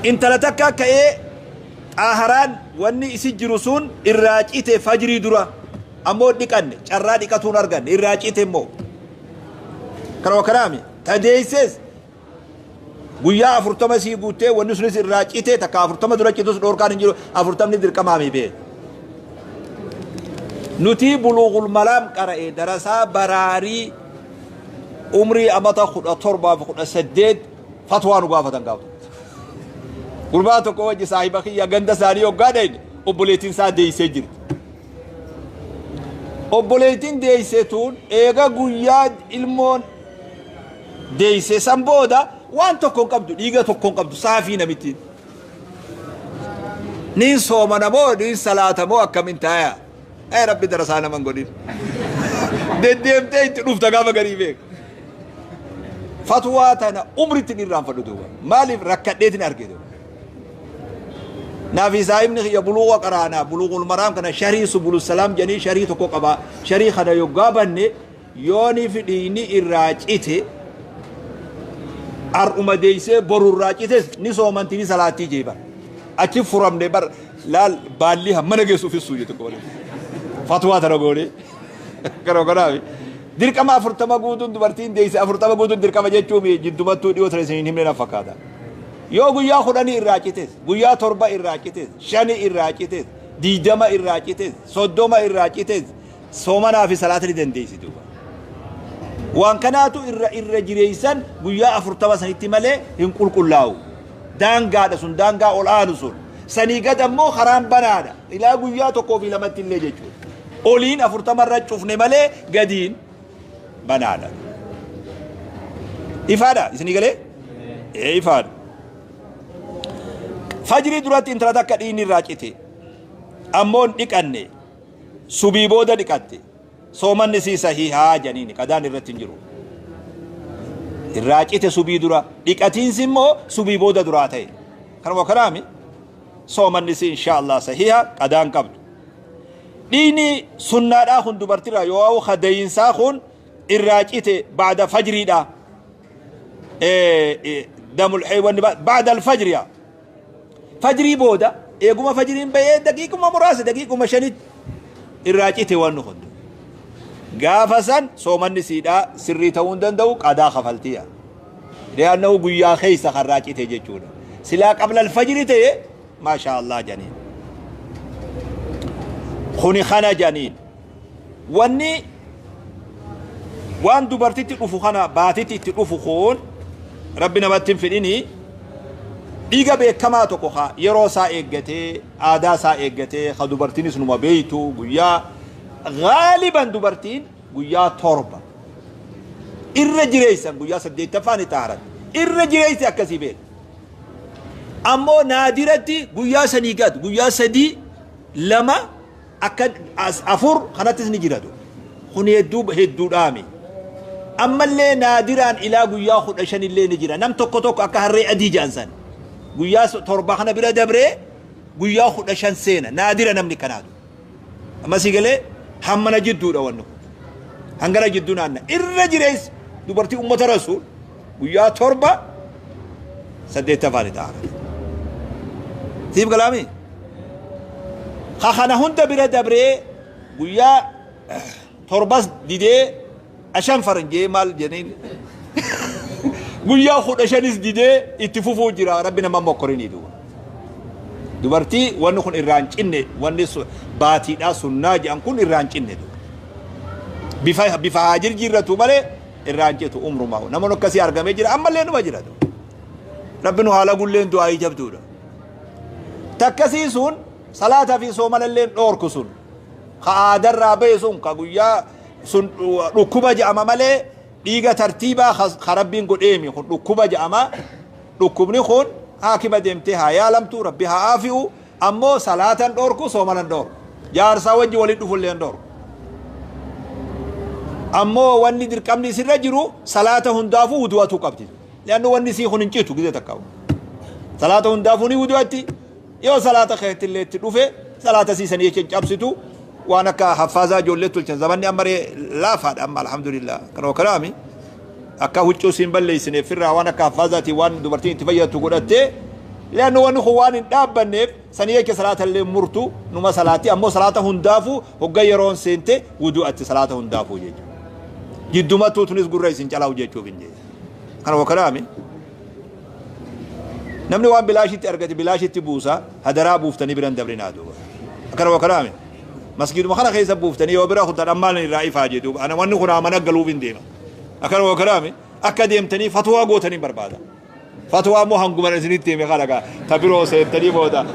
[SPEAKER 1] intala takka ka'ee xaaharaan wanni isi jiru sun irraa cite fajrii dura, ammoo dhiqanne, carraa dhiqatuun arganne, irraa cite immoo kanuma kanaami. Tadeesses guyyaa 40 sii guuttee wanni sunis irraa cite, takka 40 dura citus dhoorkaan hin jiru, 40ni dirqamaami bee. Nuti Buluugul Maraam qara'e darasaa baraarii umrii amata 17 fi 18 fatwaa nu gaafatan gaafatu. Gurbaa tokko wajji saahiba kiyya ganda isaanii hoggaa dhayne, obboleettiin isaa deeysee jirti. Obboleettiin deeyse tun eega guyyaa ilmoon deeyse san booda waan tokko hin qabdu, dhiiga tokko hin qabdu, saafii namittiin. Niin soomana moo niin salaata moo akkamin taaya? Ee Rabbi darasaa naman godhin. Deddeemtee itti dhufta gaafa garii beek. Fatwaa tana umritti hin irraanfadhu duuba. Maaliif rakkadheetin arge duuba. Naafi saahibni kiyya buluuqa qaraanaa buluuqul maraam kana sharii subulu salaam jedhanii sharii tokko qaba. Sharii kana yoggaa banne yooni fi dhiigni irraa cite ar'uma deeysee boru irraa cites ni soomanti ni salaattii jee bar. Achi furamne bar laal baalli hammana geessu ufissuu jette tokko malee. Fatwaa tana goone. Kana kanaafi. Dirqama 40 guutuun dubartiin deeyse 40 guutuun dirqama jechuun jiddumattuu dhiyoo tana isin hin himne na fakkaata. Yoo guyyaa 10 irraa cites, guyyaa 7 irraa cites, 5 irraa cites, 20 irraa cites, 30 irraa cites, soomanaa fi salaata ni dandeessi duuba. Waan kanaatu irra irra jireessan guyyaa 40 sanitti malee hin qulqullaa'u. Daangaadha sun, daangaa ol aanu sun. Sanii gad ammoo karaan banaadha. Ilaa guyyaa 1 fi 2tti illee jechuudha. Oliin 40 irra cufne malee gadiin banaadha. Ifaadha isinii galee? Ee ifaadha. Fajrii duratti intala takka dhiigni irraa cite. Ammoo hin dhiqanne. Subii booda dhiqatte. Soomanni sii sahihaa janiini qadaan irratti hin jiru. Irraa cite subii dura. Dhiqatiinsi immoo subii booda duraa ta'e. Kanuma kanaami soomanni sii insha Allah sahiha qadaan qabdu. Dhiigni sunnaadhaa kun dubartirraa yoo hadayiinsaa kun irraa cite ba'da fajriidha. Damul wanni ba'da alfajriya. Fajrii booda eeguma fajriin bahee daqiiquma muraasa daqiiquma 5tti irraa cite wanni kun. Gaafa san soomanni siidhaa sirrii ta'uu hin danda'u qadaa kafaltiya. Li'annahu guyyaa keessa karraa cite jechuudha. Silaa qabla alfajri ta'e maashaa Allah janiin. Kuni kana janiin. Wanni waan dubartitti dhufu kana baatitti itti dhufu kun Rabbi namatti hin fidhini dhiiga beekamaa tokko ka yeroo isaa eeggatee aadaa isaa eeggatee ka dubartiinis numa beeytu guyyaa gaaliban dubartiin guyyaa 7 irra jireessan guyyaa 8ffaa ni xaaran irra jireessi akkasii beeka. Ammoo naadiratti guyyaa sanii gad guyyaa 3 2 akka 4 kanattis ni jiratu. Kun hedduu hedduudhaami. Ammallee naadiraan ilaa guyyaa 15 illee ni jira. Nam tokko tokko akka harree adii jedhan san. Guyyaa 7 kana bira dabree guyyaa 15 seena. Naadira namni kanaatu. Amma si galee hammana jidduudha wanni kun. Hangana jidduu naanna. Irra jireessi dubartii ummata rasuul guyyaa 7 8ffaa ni ta'a. Siif galaami? Ka kana hunda bira dabree guyyaa 7s didee ashan faranjee maal jedhaniin guyyaa 15s didee itti fufuu jira. Rabbi nama mokkorinii duuba. Dubartii wanni kun irraa hin cinne wanni baatiidhaa sunnaa jedhan kun irraa hin cinne duuba. Bifa bifa haa jirjiirratu malee irraa hin citu umrumaa. Namni akkasii argamee jira ammallee numa jira duuba. Rabbi nu haala gulleen du'aayii jabduudha. Takkasii sun salaata fi soomanallee dhoorku sun ka aadarraa bahe sun ka guyyaa sun dhukkuba jedhama malee dhiiga tartiibaa ka Rabbiin godheemi kun dhukkuba jedhama. Dhukkubni kun haakima deemtee haa yaalamtu Rabbi haa aafi'u ammoo salaatan dhoorku soomanan dhoorku. Jaarsaa wajji waliin dhufullee hin dhoorku. Ammoo wanni dirqamni isirra jiru salaata hundaafuu wudu'atuu qabdi. Li'annu wanni isii kun hin citu gizee takka. Salaata hundaafuu ni wudu'atti. Yoo salaata keetti illee itti dhufe salaata isii sanii jecha hin cabsitu. Waan akka haffaazaa ijoollee tolchan zamanni amma ree laafaadha amma alhamdulillah. Kanuma kanaami akka huccuu siin balleessineef firraa waan akka haffaazaatiin waan dubartiin itti fayyadtu godhattee li'annu wanni kun waan hin dhaabbanneef sanii jecha salaata illee murtu numa salaatti ammoo salaata hundaafuu hogga yeroon seente wudu'atti salaata hundaafuu jechuudha. Jiddumattuu tunis gurra isin calaa'u jechuuf hin jee. Kanuma kanaami namni waan bilaashitti argate bilaashitti buusa hadaraa buuftanii biran dabrinaa duuba. Akkanuma kanaami masgiiduma kana keessa buuftanii yoo bira kutan ammaan irraa ifaa jee duuba. Ana wanni kun mana galuuf hin deema. Akkanuma kanaami akka deemtanii fatwaa gootanii barbaada. Fatwaa immoo hanguma isinitti hime kana gaa ta biroo seentanii booda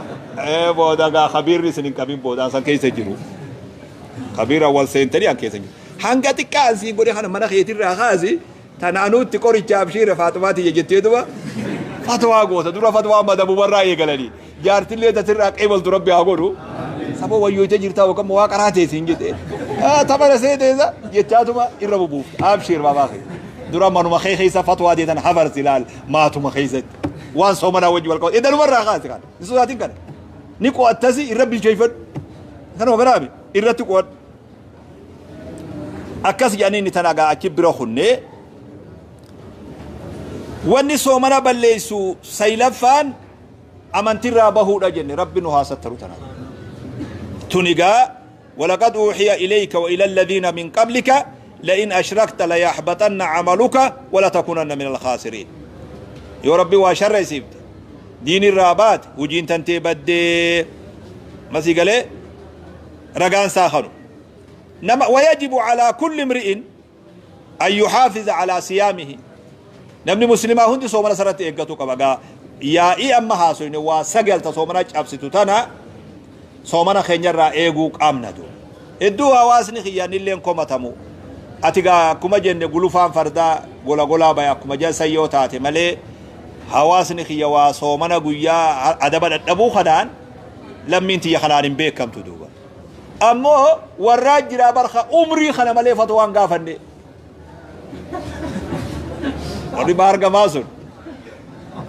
[SPEAKER 1] booda gaa kabiirri isin hin qabin booda san keessa jiru. Kabiira wal seentanii an keessa jiru. Hanga xiqqaa an siin godhe kana mana keetirraa kaasi tana anuutti qoricha abshiira Faaxumaa tiyya jettee duba Fatwaa goota dura fatwaa madabumarraa eegalanii jaartillee tatirraa qeebaltu rabbi haa godhu. Saboo wayyooytee jirtaa yookaan waa qaraa teessiin jette. Tapha see teessa jechaatuma irra bubuufte. Abshiir baabaa kee. Dura manuma kee keessa fatwaa deetan hafarsi ilaal maatuma keessatti. Waan soomanaa wajji wal qabatu. Edanumarraa kaase kana. Hin sodaatin kana. Ni qo'attasi irra bilcheeffadhu. Kanuma kanaami irratti qo'adhu. Akkas jedhanii inni tana gaa achi bira kunnee wanni soomana balleessu saylaffaan amantirraa bahuudha jenne rabbi nu haa sattaru tana. Tunigaa ولقد أوحي إليك وإلى الذين من قبلك لئن أشركت ليحبطن عملك ولتكونن من الخاسرين. يا ربي وشر يسيبت دين الرابات وجين تنتي بدي مسي قال رقان ساخنو نما. ويجب على كل امرئ أن يحافظ على صيامه. نمني مسلمة هندي صومنا سرت إيقاتو كبقى يا إي أما هاسوين وسجل تصومنا أبسطو تنا صومنا خنجر إيقوك أمنا دو إدو هواسني خياني اللي انكم تمو أتيجا كما جن قلوفان فردا غلا غلا بيا كما جن سيوتاتي ملي hawaasni kiyya waa soomana guyyaa adaba dadhabuu kanaan lammiin tiyya kanaan hin beekamtu duuba. Ammoo warraa jiraa barka umrii kana malee fatwaan gaafanne. Warri baargamaa sun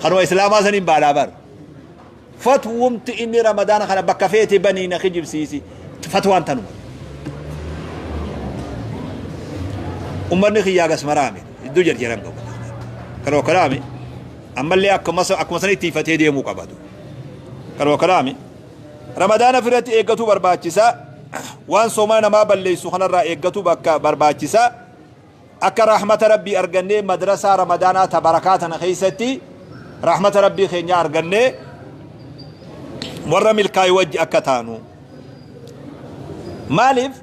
[SPEAKER 1] kanuma islaamaa saniin baadhaa bar. Fatwumti inni ramadaana kana bakka feete banii na kijibsiisi fatwaan tanuma. Ummanni kiyyaa gas maraame iddoo jarjaran qabu. Kanuma kanaami. Ammallee akkuma sanitti ifatee deemuu qabatu. Kanuma kanaami ramadaana firatti eeggatu barbaachisa. Waan soomana namaa balleessu kanarraa eeggatu bakka barbaachisa. Akka rahmata rabbii argannee madrasaa ramadaanaa ta barakaa tana keessatti rahmata rabbii keenya argannee warra milkaa'e wajji akka taanu. Maaliif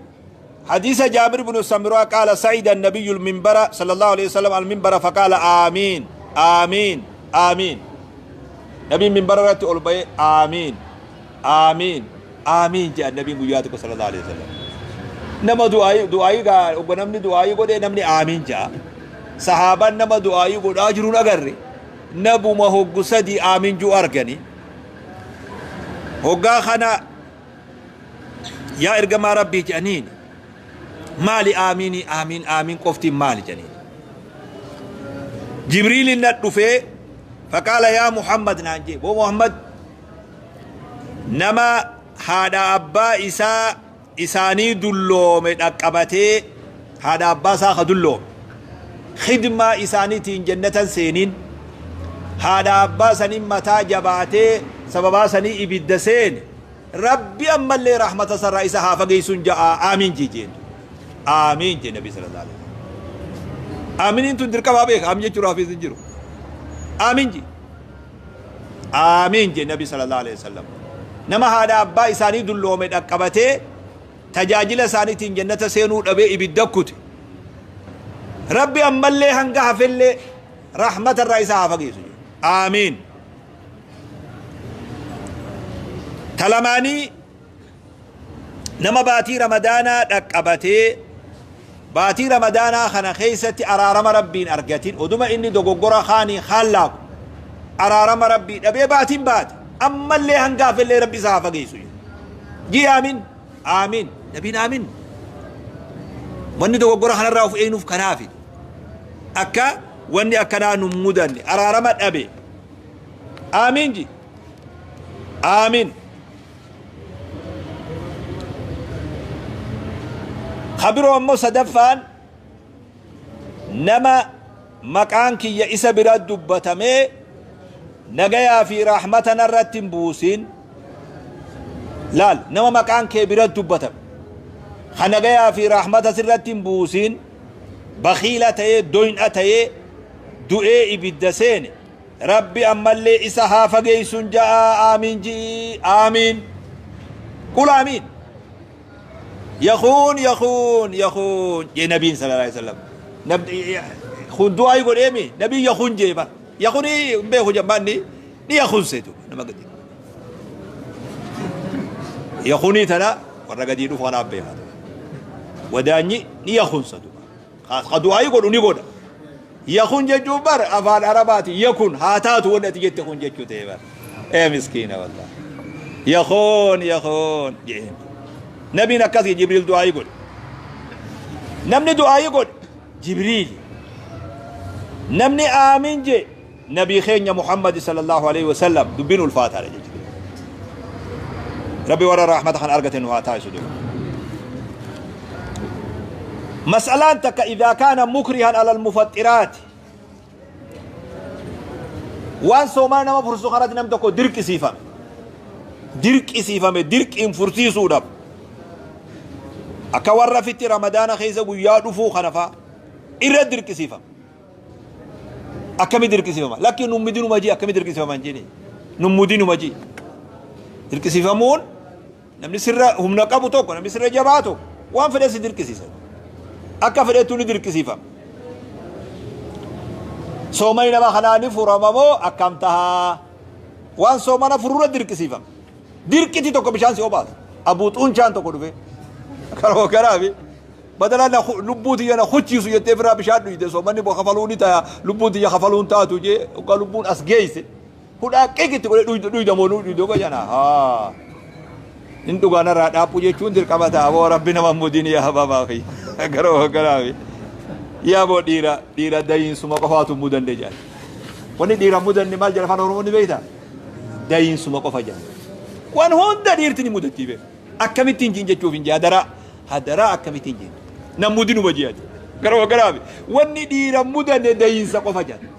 [SPEAKER 1] حديث جابر بن سمرة قال سعد النبي المنبر صلى الله عليه وسلم المنبر فقال آمين آمين آمين. نبي من بررت أولبي آمين آمين آمين جاء النبي قياتك صلى الله عليه وسلم. نما دعائي دعائي قال وبنمني دعائي قد نمني آمين جاء صحابة نما دعائي قد أجرون أجري نبو ما هو قصدي آمين جو أرجني هو خنا يا إرجما ربي جانين مالي آميني آمين آمين قفتي مالي جانين. جبريل ندفه فقال يا محمد نانجي بو محمد نما هذا أبا إسا إساني دلوم أقبته هذا أبا ساخ دلوم خدمة إساني تين جنة سينين هذا أبا سنين متى جباته سببا سني إبدسين ربي أما اللي رحمة سر إسا هافقي جاء آمين جيجين آمين جي نبي صلى الله عليه وسلم. آمين انتو دركبا بيك آمين جي رافي زنجرو آمين جي آمين جي نبي صلى الله عليه وسلم. نما هذا أبا إساني دلوم أقبته تجاجل ساني تين جنة سينو أبي إبدكوت ربي أما اللي هنقها في اللي رحمة الرئيس هافقي آمين. تلماني نما باتي رمضانا أقبته باتي رمضانا خنا خيستي أرارم ربين أرجتين ودما إني دوغورا خاني خلاق أرارم ربي أبي باتين بات أما اللي هنقاف اللي ربي سافقيسو جي آمين آمين نبين آمين واني دوغورا خنا راوف إينوف كنافي أكا واني أكنا نمودني أرارم أبي آمين جي آمين. خبروا أمو صدفان نما مكانك يا إسا براد دبتمي نجايا في رحمتنا الرتم بوسين لال نما مكانك براد دبتم خنجايا في رحمة الرتم بوسين بخيلة دوين أتي دعاء بالدسين ربي أما اللي إسا هافقيسون جاء آمين جي آمين قل آمين. يخون يخون يخون يا نبي صلى الله عليه وسلم نبي خون دعاء يقول إيمي نبي يخون جيبا يخون إيه بيه جماني ني يخون سيتو نما قدي يخوني تنا ورقدي دو فانا بيه وداني ني يخون سدو خاص دعاء يقول ني قول Yakun jechuun bar afaan Arabaati yakun haa taatu wanni ati jette kun jechuu ta'e bar. Ee miskiina wallah. Yakun yakun jeen. Nabiin akkas Jibriil du'aayii godhe. Namni du'aayii godhe Jibriil. Namni aamin je nabii keenya Muhammad sallallahu alaihi wasallam dubbiin ulfaataadha jechuudha. Rabbi warra rahmata kan argate nu haa taasisu duuba. Mas'alaan takka idhaa kaana mukrihan alal mufaxxiraati. Waan soomaa nama fursu kanatti namni tokko dirqisiifame. Dirqisiifame dirqiin fursiisuudhaaf. Akka warra fitti Ramadaana keessa guyyaa dhufuu kana fa'a irra dirqisiifame. Akkami dirqisiifama? Lakki nummidinuma jii akkami dirqisiifama hin jedhini. Nummudinuma jii. Dirqisiifamuun namni sirra humna qabu tokko namni sirra jabaa tokko waan fedhe si dirqisiisa. Akka fedhettu ni dirqisiifama. Soomani nama kanaa ni furama moo akkam tahaa? Waan soomana fururra dirqisiifama. Dirqiti tokko bishaan si obaasa. Abuu xuunchaan tokko dhufe. Karoo karaafi. Badala na lubbuu tiyya na kuchiisu jettee firaa bishaan dhuyde soomanni boo kafaluu ni taya lubbuun tiyya kafaluun taatu jee hoggaa lubbuun as geeyse hudhaa qiqitti godhee dhuyda dhuyda moo dhuyda hoggaa jana haa in dhugaa narraa dhaaphuu jechuun dirqama ta'a boo rabbi nama mudin yaa babaa fi garoo garaafi yaa boo dhiira dhiira dayiinsuma qofaatu mudanne jedhan wanni dhiira mudanne maal jedha afaan oromoo ni beektaa dayiinsuma qofa jedhan waan hunda dhiirti ni mudattii beeku akkamittiin jiin jechuuf hin jee hadaraa hadaraa akkamittiin jiin nan mudinuma jee ati garoo garaafi wanni dhiira mudanne dayiinsa qofa jedhan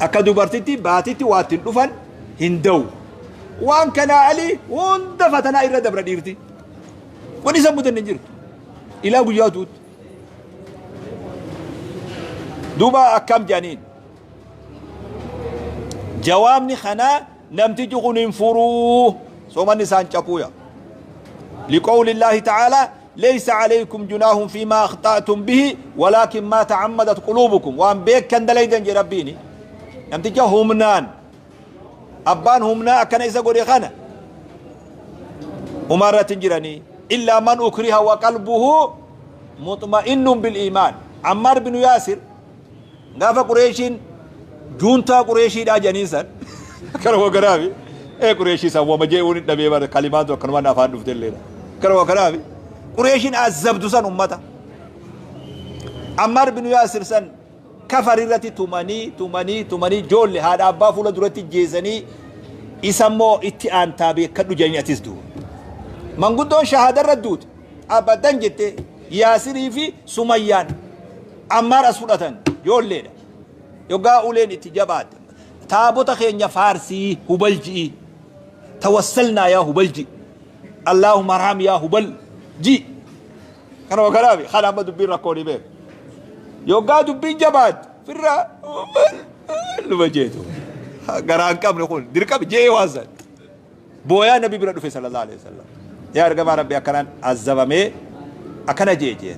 [SPEAKER 1] akka dubartitti baatitti waa ittiin dhufan hin da'u waan kanaa alii hunda fatanaa irra dabra dhiirti wanni isa mudanne hin jirtu ilaa guyyaa duutti duuba akkam jedhaniin jawaabni kanaa namtichi kun hin furuu soomanni isaan capuuya liqawli illaahi ta'aalaa ليس عليكم جناح فيما أخطأتم به ولكن ما تعمدت قلوبكم وان بيك كان دليدن جي ربيني نمتجا همنان أبان همنا أكن إذا قولي خانا أمارة جراني إلا من أكره وقلبه مطمئن بالإيمان عمار بن ياسر غافة قريشين جونتا قريشي دا جنيسان كرهو كرامي إيه قريشي سوى ما جيوني النبي بار كلمات وكلمات أفان دفتر لنا كرهو كرامي قريشين عذبت سن أمتا عمار بن ياسر سن كفر الرتي تمني تمني تمني جول هذا أبا فولا درتي جيزني يسمو إتي أنتابي كدو جاني أتسدو من قدون شهادة ردود أبدا جت ياسري في سميان عمار أسفلتن جول لنا يقا أولين اتجابات تابوتا خينيا فارسي هبلجي توسلنا يا هبلجي اللهم ارحم يا هبل جي كانوا كلامي خلا ما دبين ركوني بيه يوقا دبين جبات فرا لما جيتو قران كم نقول دركب جي وازن بويا نبي برد في صلى الله عليه وسلم يا رجما ربي أكران عذبمي أكنا جي جي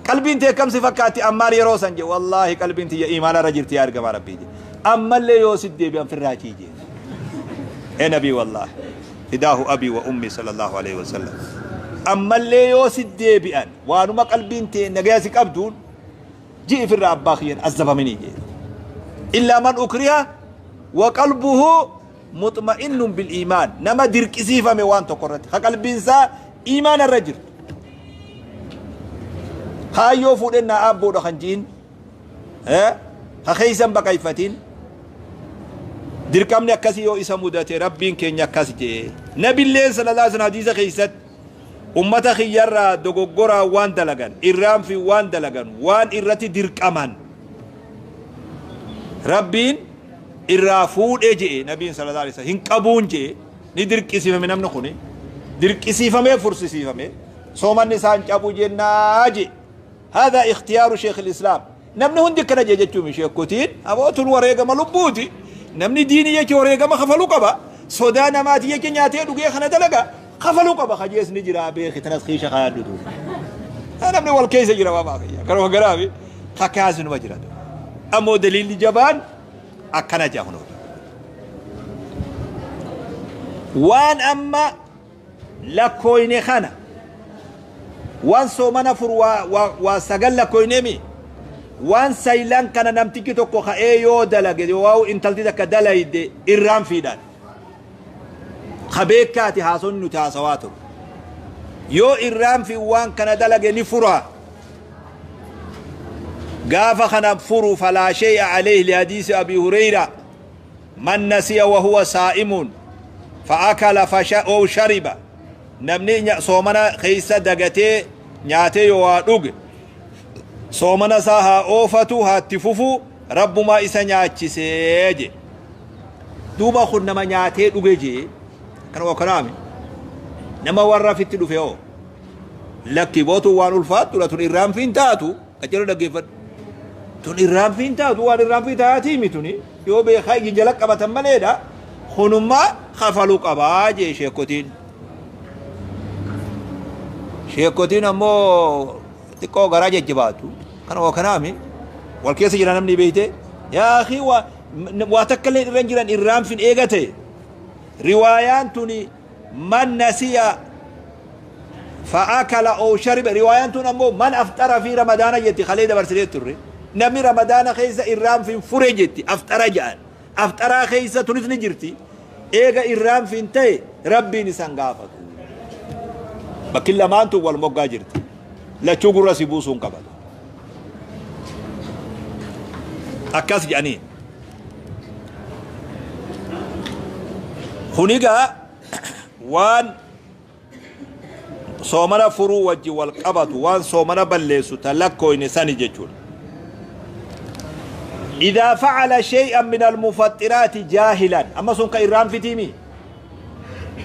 [SPEAKER 1] قلبي انت كم صفكاتي أمار يروسن جي والله قلبي انت يا إيمان رجلت يا رجما ربي جي أما اللي يوسد دي بيان فراجي جي يا نبي والله فداه أبي وأمي صلى الله عليه وسلم أما اللي يوسد دي بيان وانما قلبي انت نجاسك أبدون جي في الراب باخيا عذب مني جي إلا من أكره وقلبه مطمئن بالإيمان نما درك سيفا موان تقرت قلب إنسان إيمان الرجل هايو فودنا أبو دخنجين ها خيسا بكيفتين دركمني أكاسي يو إسا مداتي ربين كين يكاسي جي نبي الله صلى الله عليه وسلم حديثة خيست ummata kiyyarraa dogoggoraa waan dalagan irraan fi waan dalagan waan irratti dirqaman rabbiin irraa fuudhee je'e nabiin sallallahu alaihi wasallam hin qabuun je'e ni dirqisiifame namni kuni dirqisiifamee fursisiifame soomanni isaan cabu jennaa je'e هذا اختيار شيخ الإسلام namni hundi akkana jee jechuun sheekotiin abootuun wareegama lubbuuti namni diinii jecha wareegama kafaluu qaba sodaa namaati jecha nyaatee dhugee kana dalaga kafaluu qaba kajees ni jira beeki tanas kiisha kaayadhu namni wal keessa jira waa baaqiyya karuma garaafi kakaasinuma jira ammoo daliilli jabaan akkana jaa kunoo waan amma lakkooyne kana waan soomana fur waa sagal lakkooynemi Waan saylan kana namtichi tokko ka'ee yoo dalage yoo intalti takka dalayde irraan fiidhaan ka beekaati haasonni nuti haasawaa turu yoo irraan fi waan kana dalage ni fura gaafa kana furu falaa shay'a alayhi lihadiisi abi hureyra man nasiya wa huwa saa'imun fa'akala أو shariba namni soomana keeysa dagatee nyaatee yoo waa dhuge soomana isaa haa oofatu haa itti fufu rabbumaa isa nyaachisee je duuba kun nama nyaatee dhuge jee kana waa kanaami nama warra fitti dhufe hoo lakki bootu waan ulfaattudha tun irraanfiin taatu qaccelo dhaggeeffadhu tun irraanfiin taatu waan irraanfii taatii mituni yoo beekaa iji jala qabatan maleedha kunummaa kafaluu qabaa jee sheekotiin sheekotiin ammoo xiqqoo garaa jajjabaatu kana waa kanaami wal keessa jira namni beeyte yaa akii waa takka illee irra hin jiran irraanfin eegate riwaayaan tuni man nasiya فأكل أو شرب رواية تون أمو من أفطر في رمضان جتي خليه دبر turre namni ramadaana keessa irraanfin fure jetti aftara jedhan aftaraa keessa tunis ni jirti eega irraanfin ta'e rabbiin isan gaafatu bakki lamaantu wal moggaa jirti lachuu gurra si buusuun qabatu akkas jedhaniin kunigaa waan soomana furuu wajji wal qabatu waan soomana balleessu ta lakkooyne sani jechuudha إذا فعل شيئا من المفطرات جاهلا أما سنك إرام في تيمي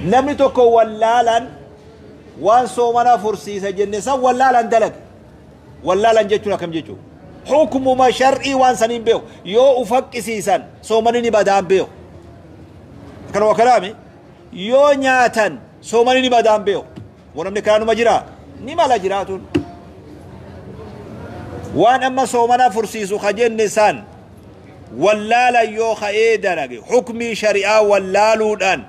[SPEAKER 1] نمني توكو ولالا وان سومنا فرسيسا جنسا ولالا دلق ولالا جتشونا كم جتشو حكم ما شرعي وان سنين بيو يو أفك سيسا سومني بدان بيو كانوا كلامي يو نياتن سومني بدان بيو ونمني كانوا مجرا نما لا جراتون وان أما سومنا فرسيسو خجن نسان ولالا يو خئي دلق حكمي شريعة ولالودان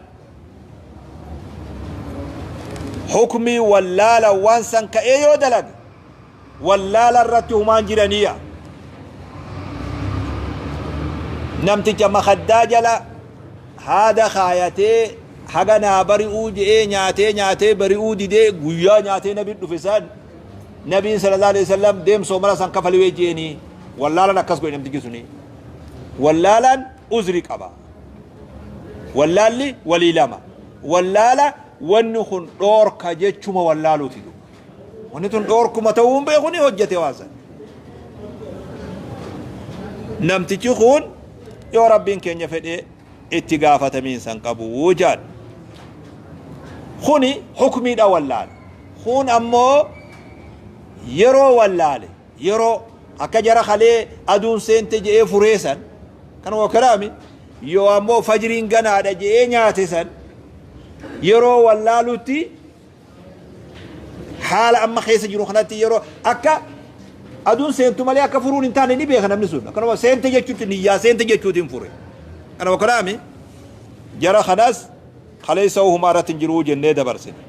[SPEAKER 1] حكمي ولالا وانسان كأيو دلق ولالا الرتي همان جرانية نمتج مخدا جلا هذا خايتي حقنا بريئو جئي نياتي نياتي بريئو دي دي قويا نياتي نبي النفسان نبي صلى الله عليه وسلم ديم سومرا سان كفلي ويجيني ولالا نكس قوي نمتج سني ولالا أزرق أبا ولالي ولي لما ولالا wanni kun dhoorka jechuma wallaaluuti duuba wanni tun dhoorkuma ta'uun beeku ni hojjete waasan namtichi kun yoo rabbiin keenya fedhe itti gaafatamiinsan qabu jaan kuni hukmiidha wallaale kun ammoo yeroo wallaale yeroo akka jara kalee aduun seente je'ee fureesan kanuma kalaami yoo ammoo fajriin ganaadha je'ee nyaate san yeroo wallaalutti haala amma keessa jiru kanatti yeroo akka aduun seentu malee akka furuun hin taane ni beeka namni sun akkanuma seente jechuutti niyyaa seente jechuutiin fure kanuma kalaami jara kanas kaleessa humaa irratti hin jiruu jennee dabarsine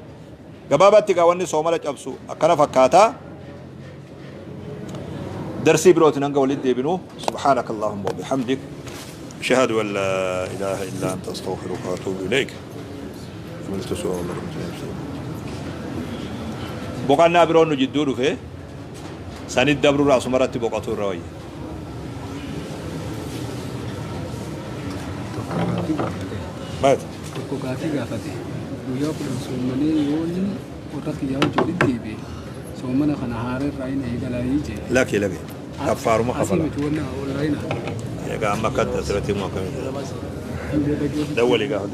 [SPEAKER 1] gabaabatti gaa wanni soomala cabsu akkana fakkaataa درسي بروت ننقى ولد ديبنو سبحانك اللهم وبحمدك أشهد أن لا إله إلا أنت أستغفرك وأتوب إليك. بقنا برون جدور في سند دبر رأس مرت بقطور رأي. مات. لكي لكي كفار ما خفلا. يا عم كد أسرتي ما كمل. دولي قاعد.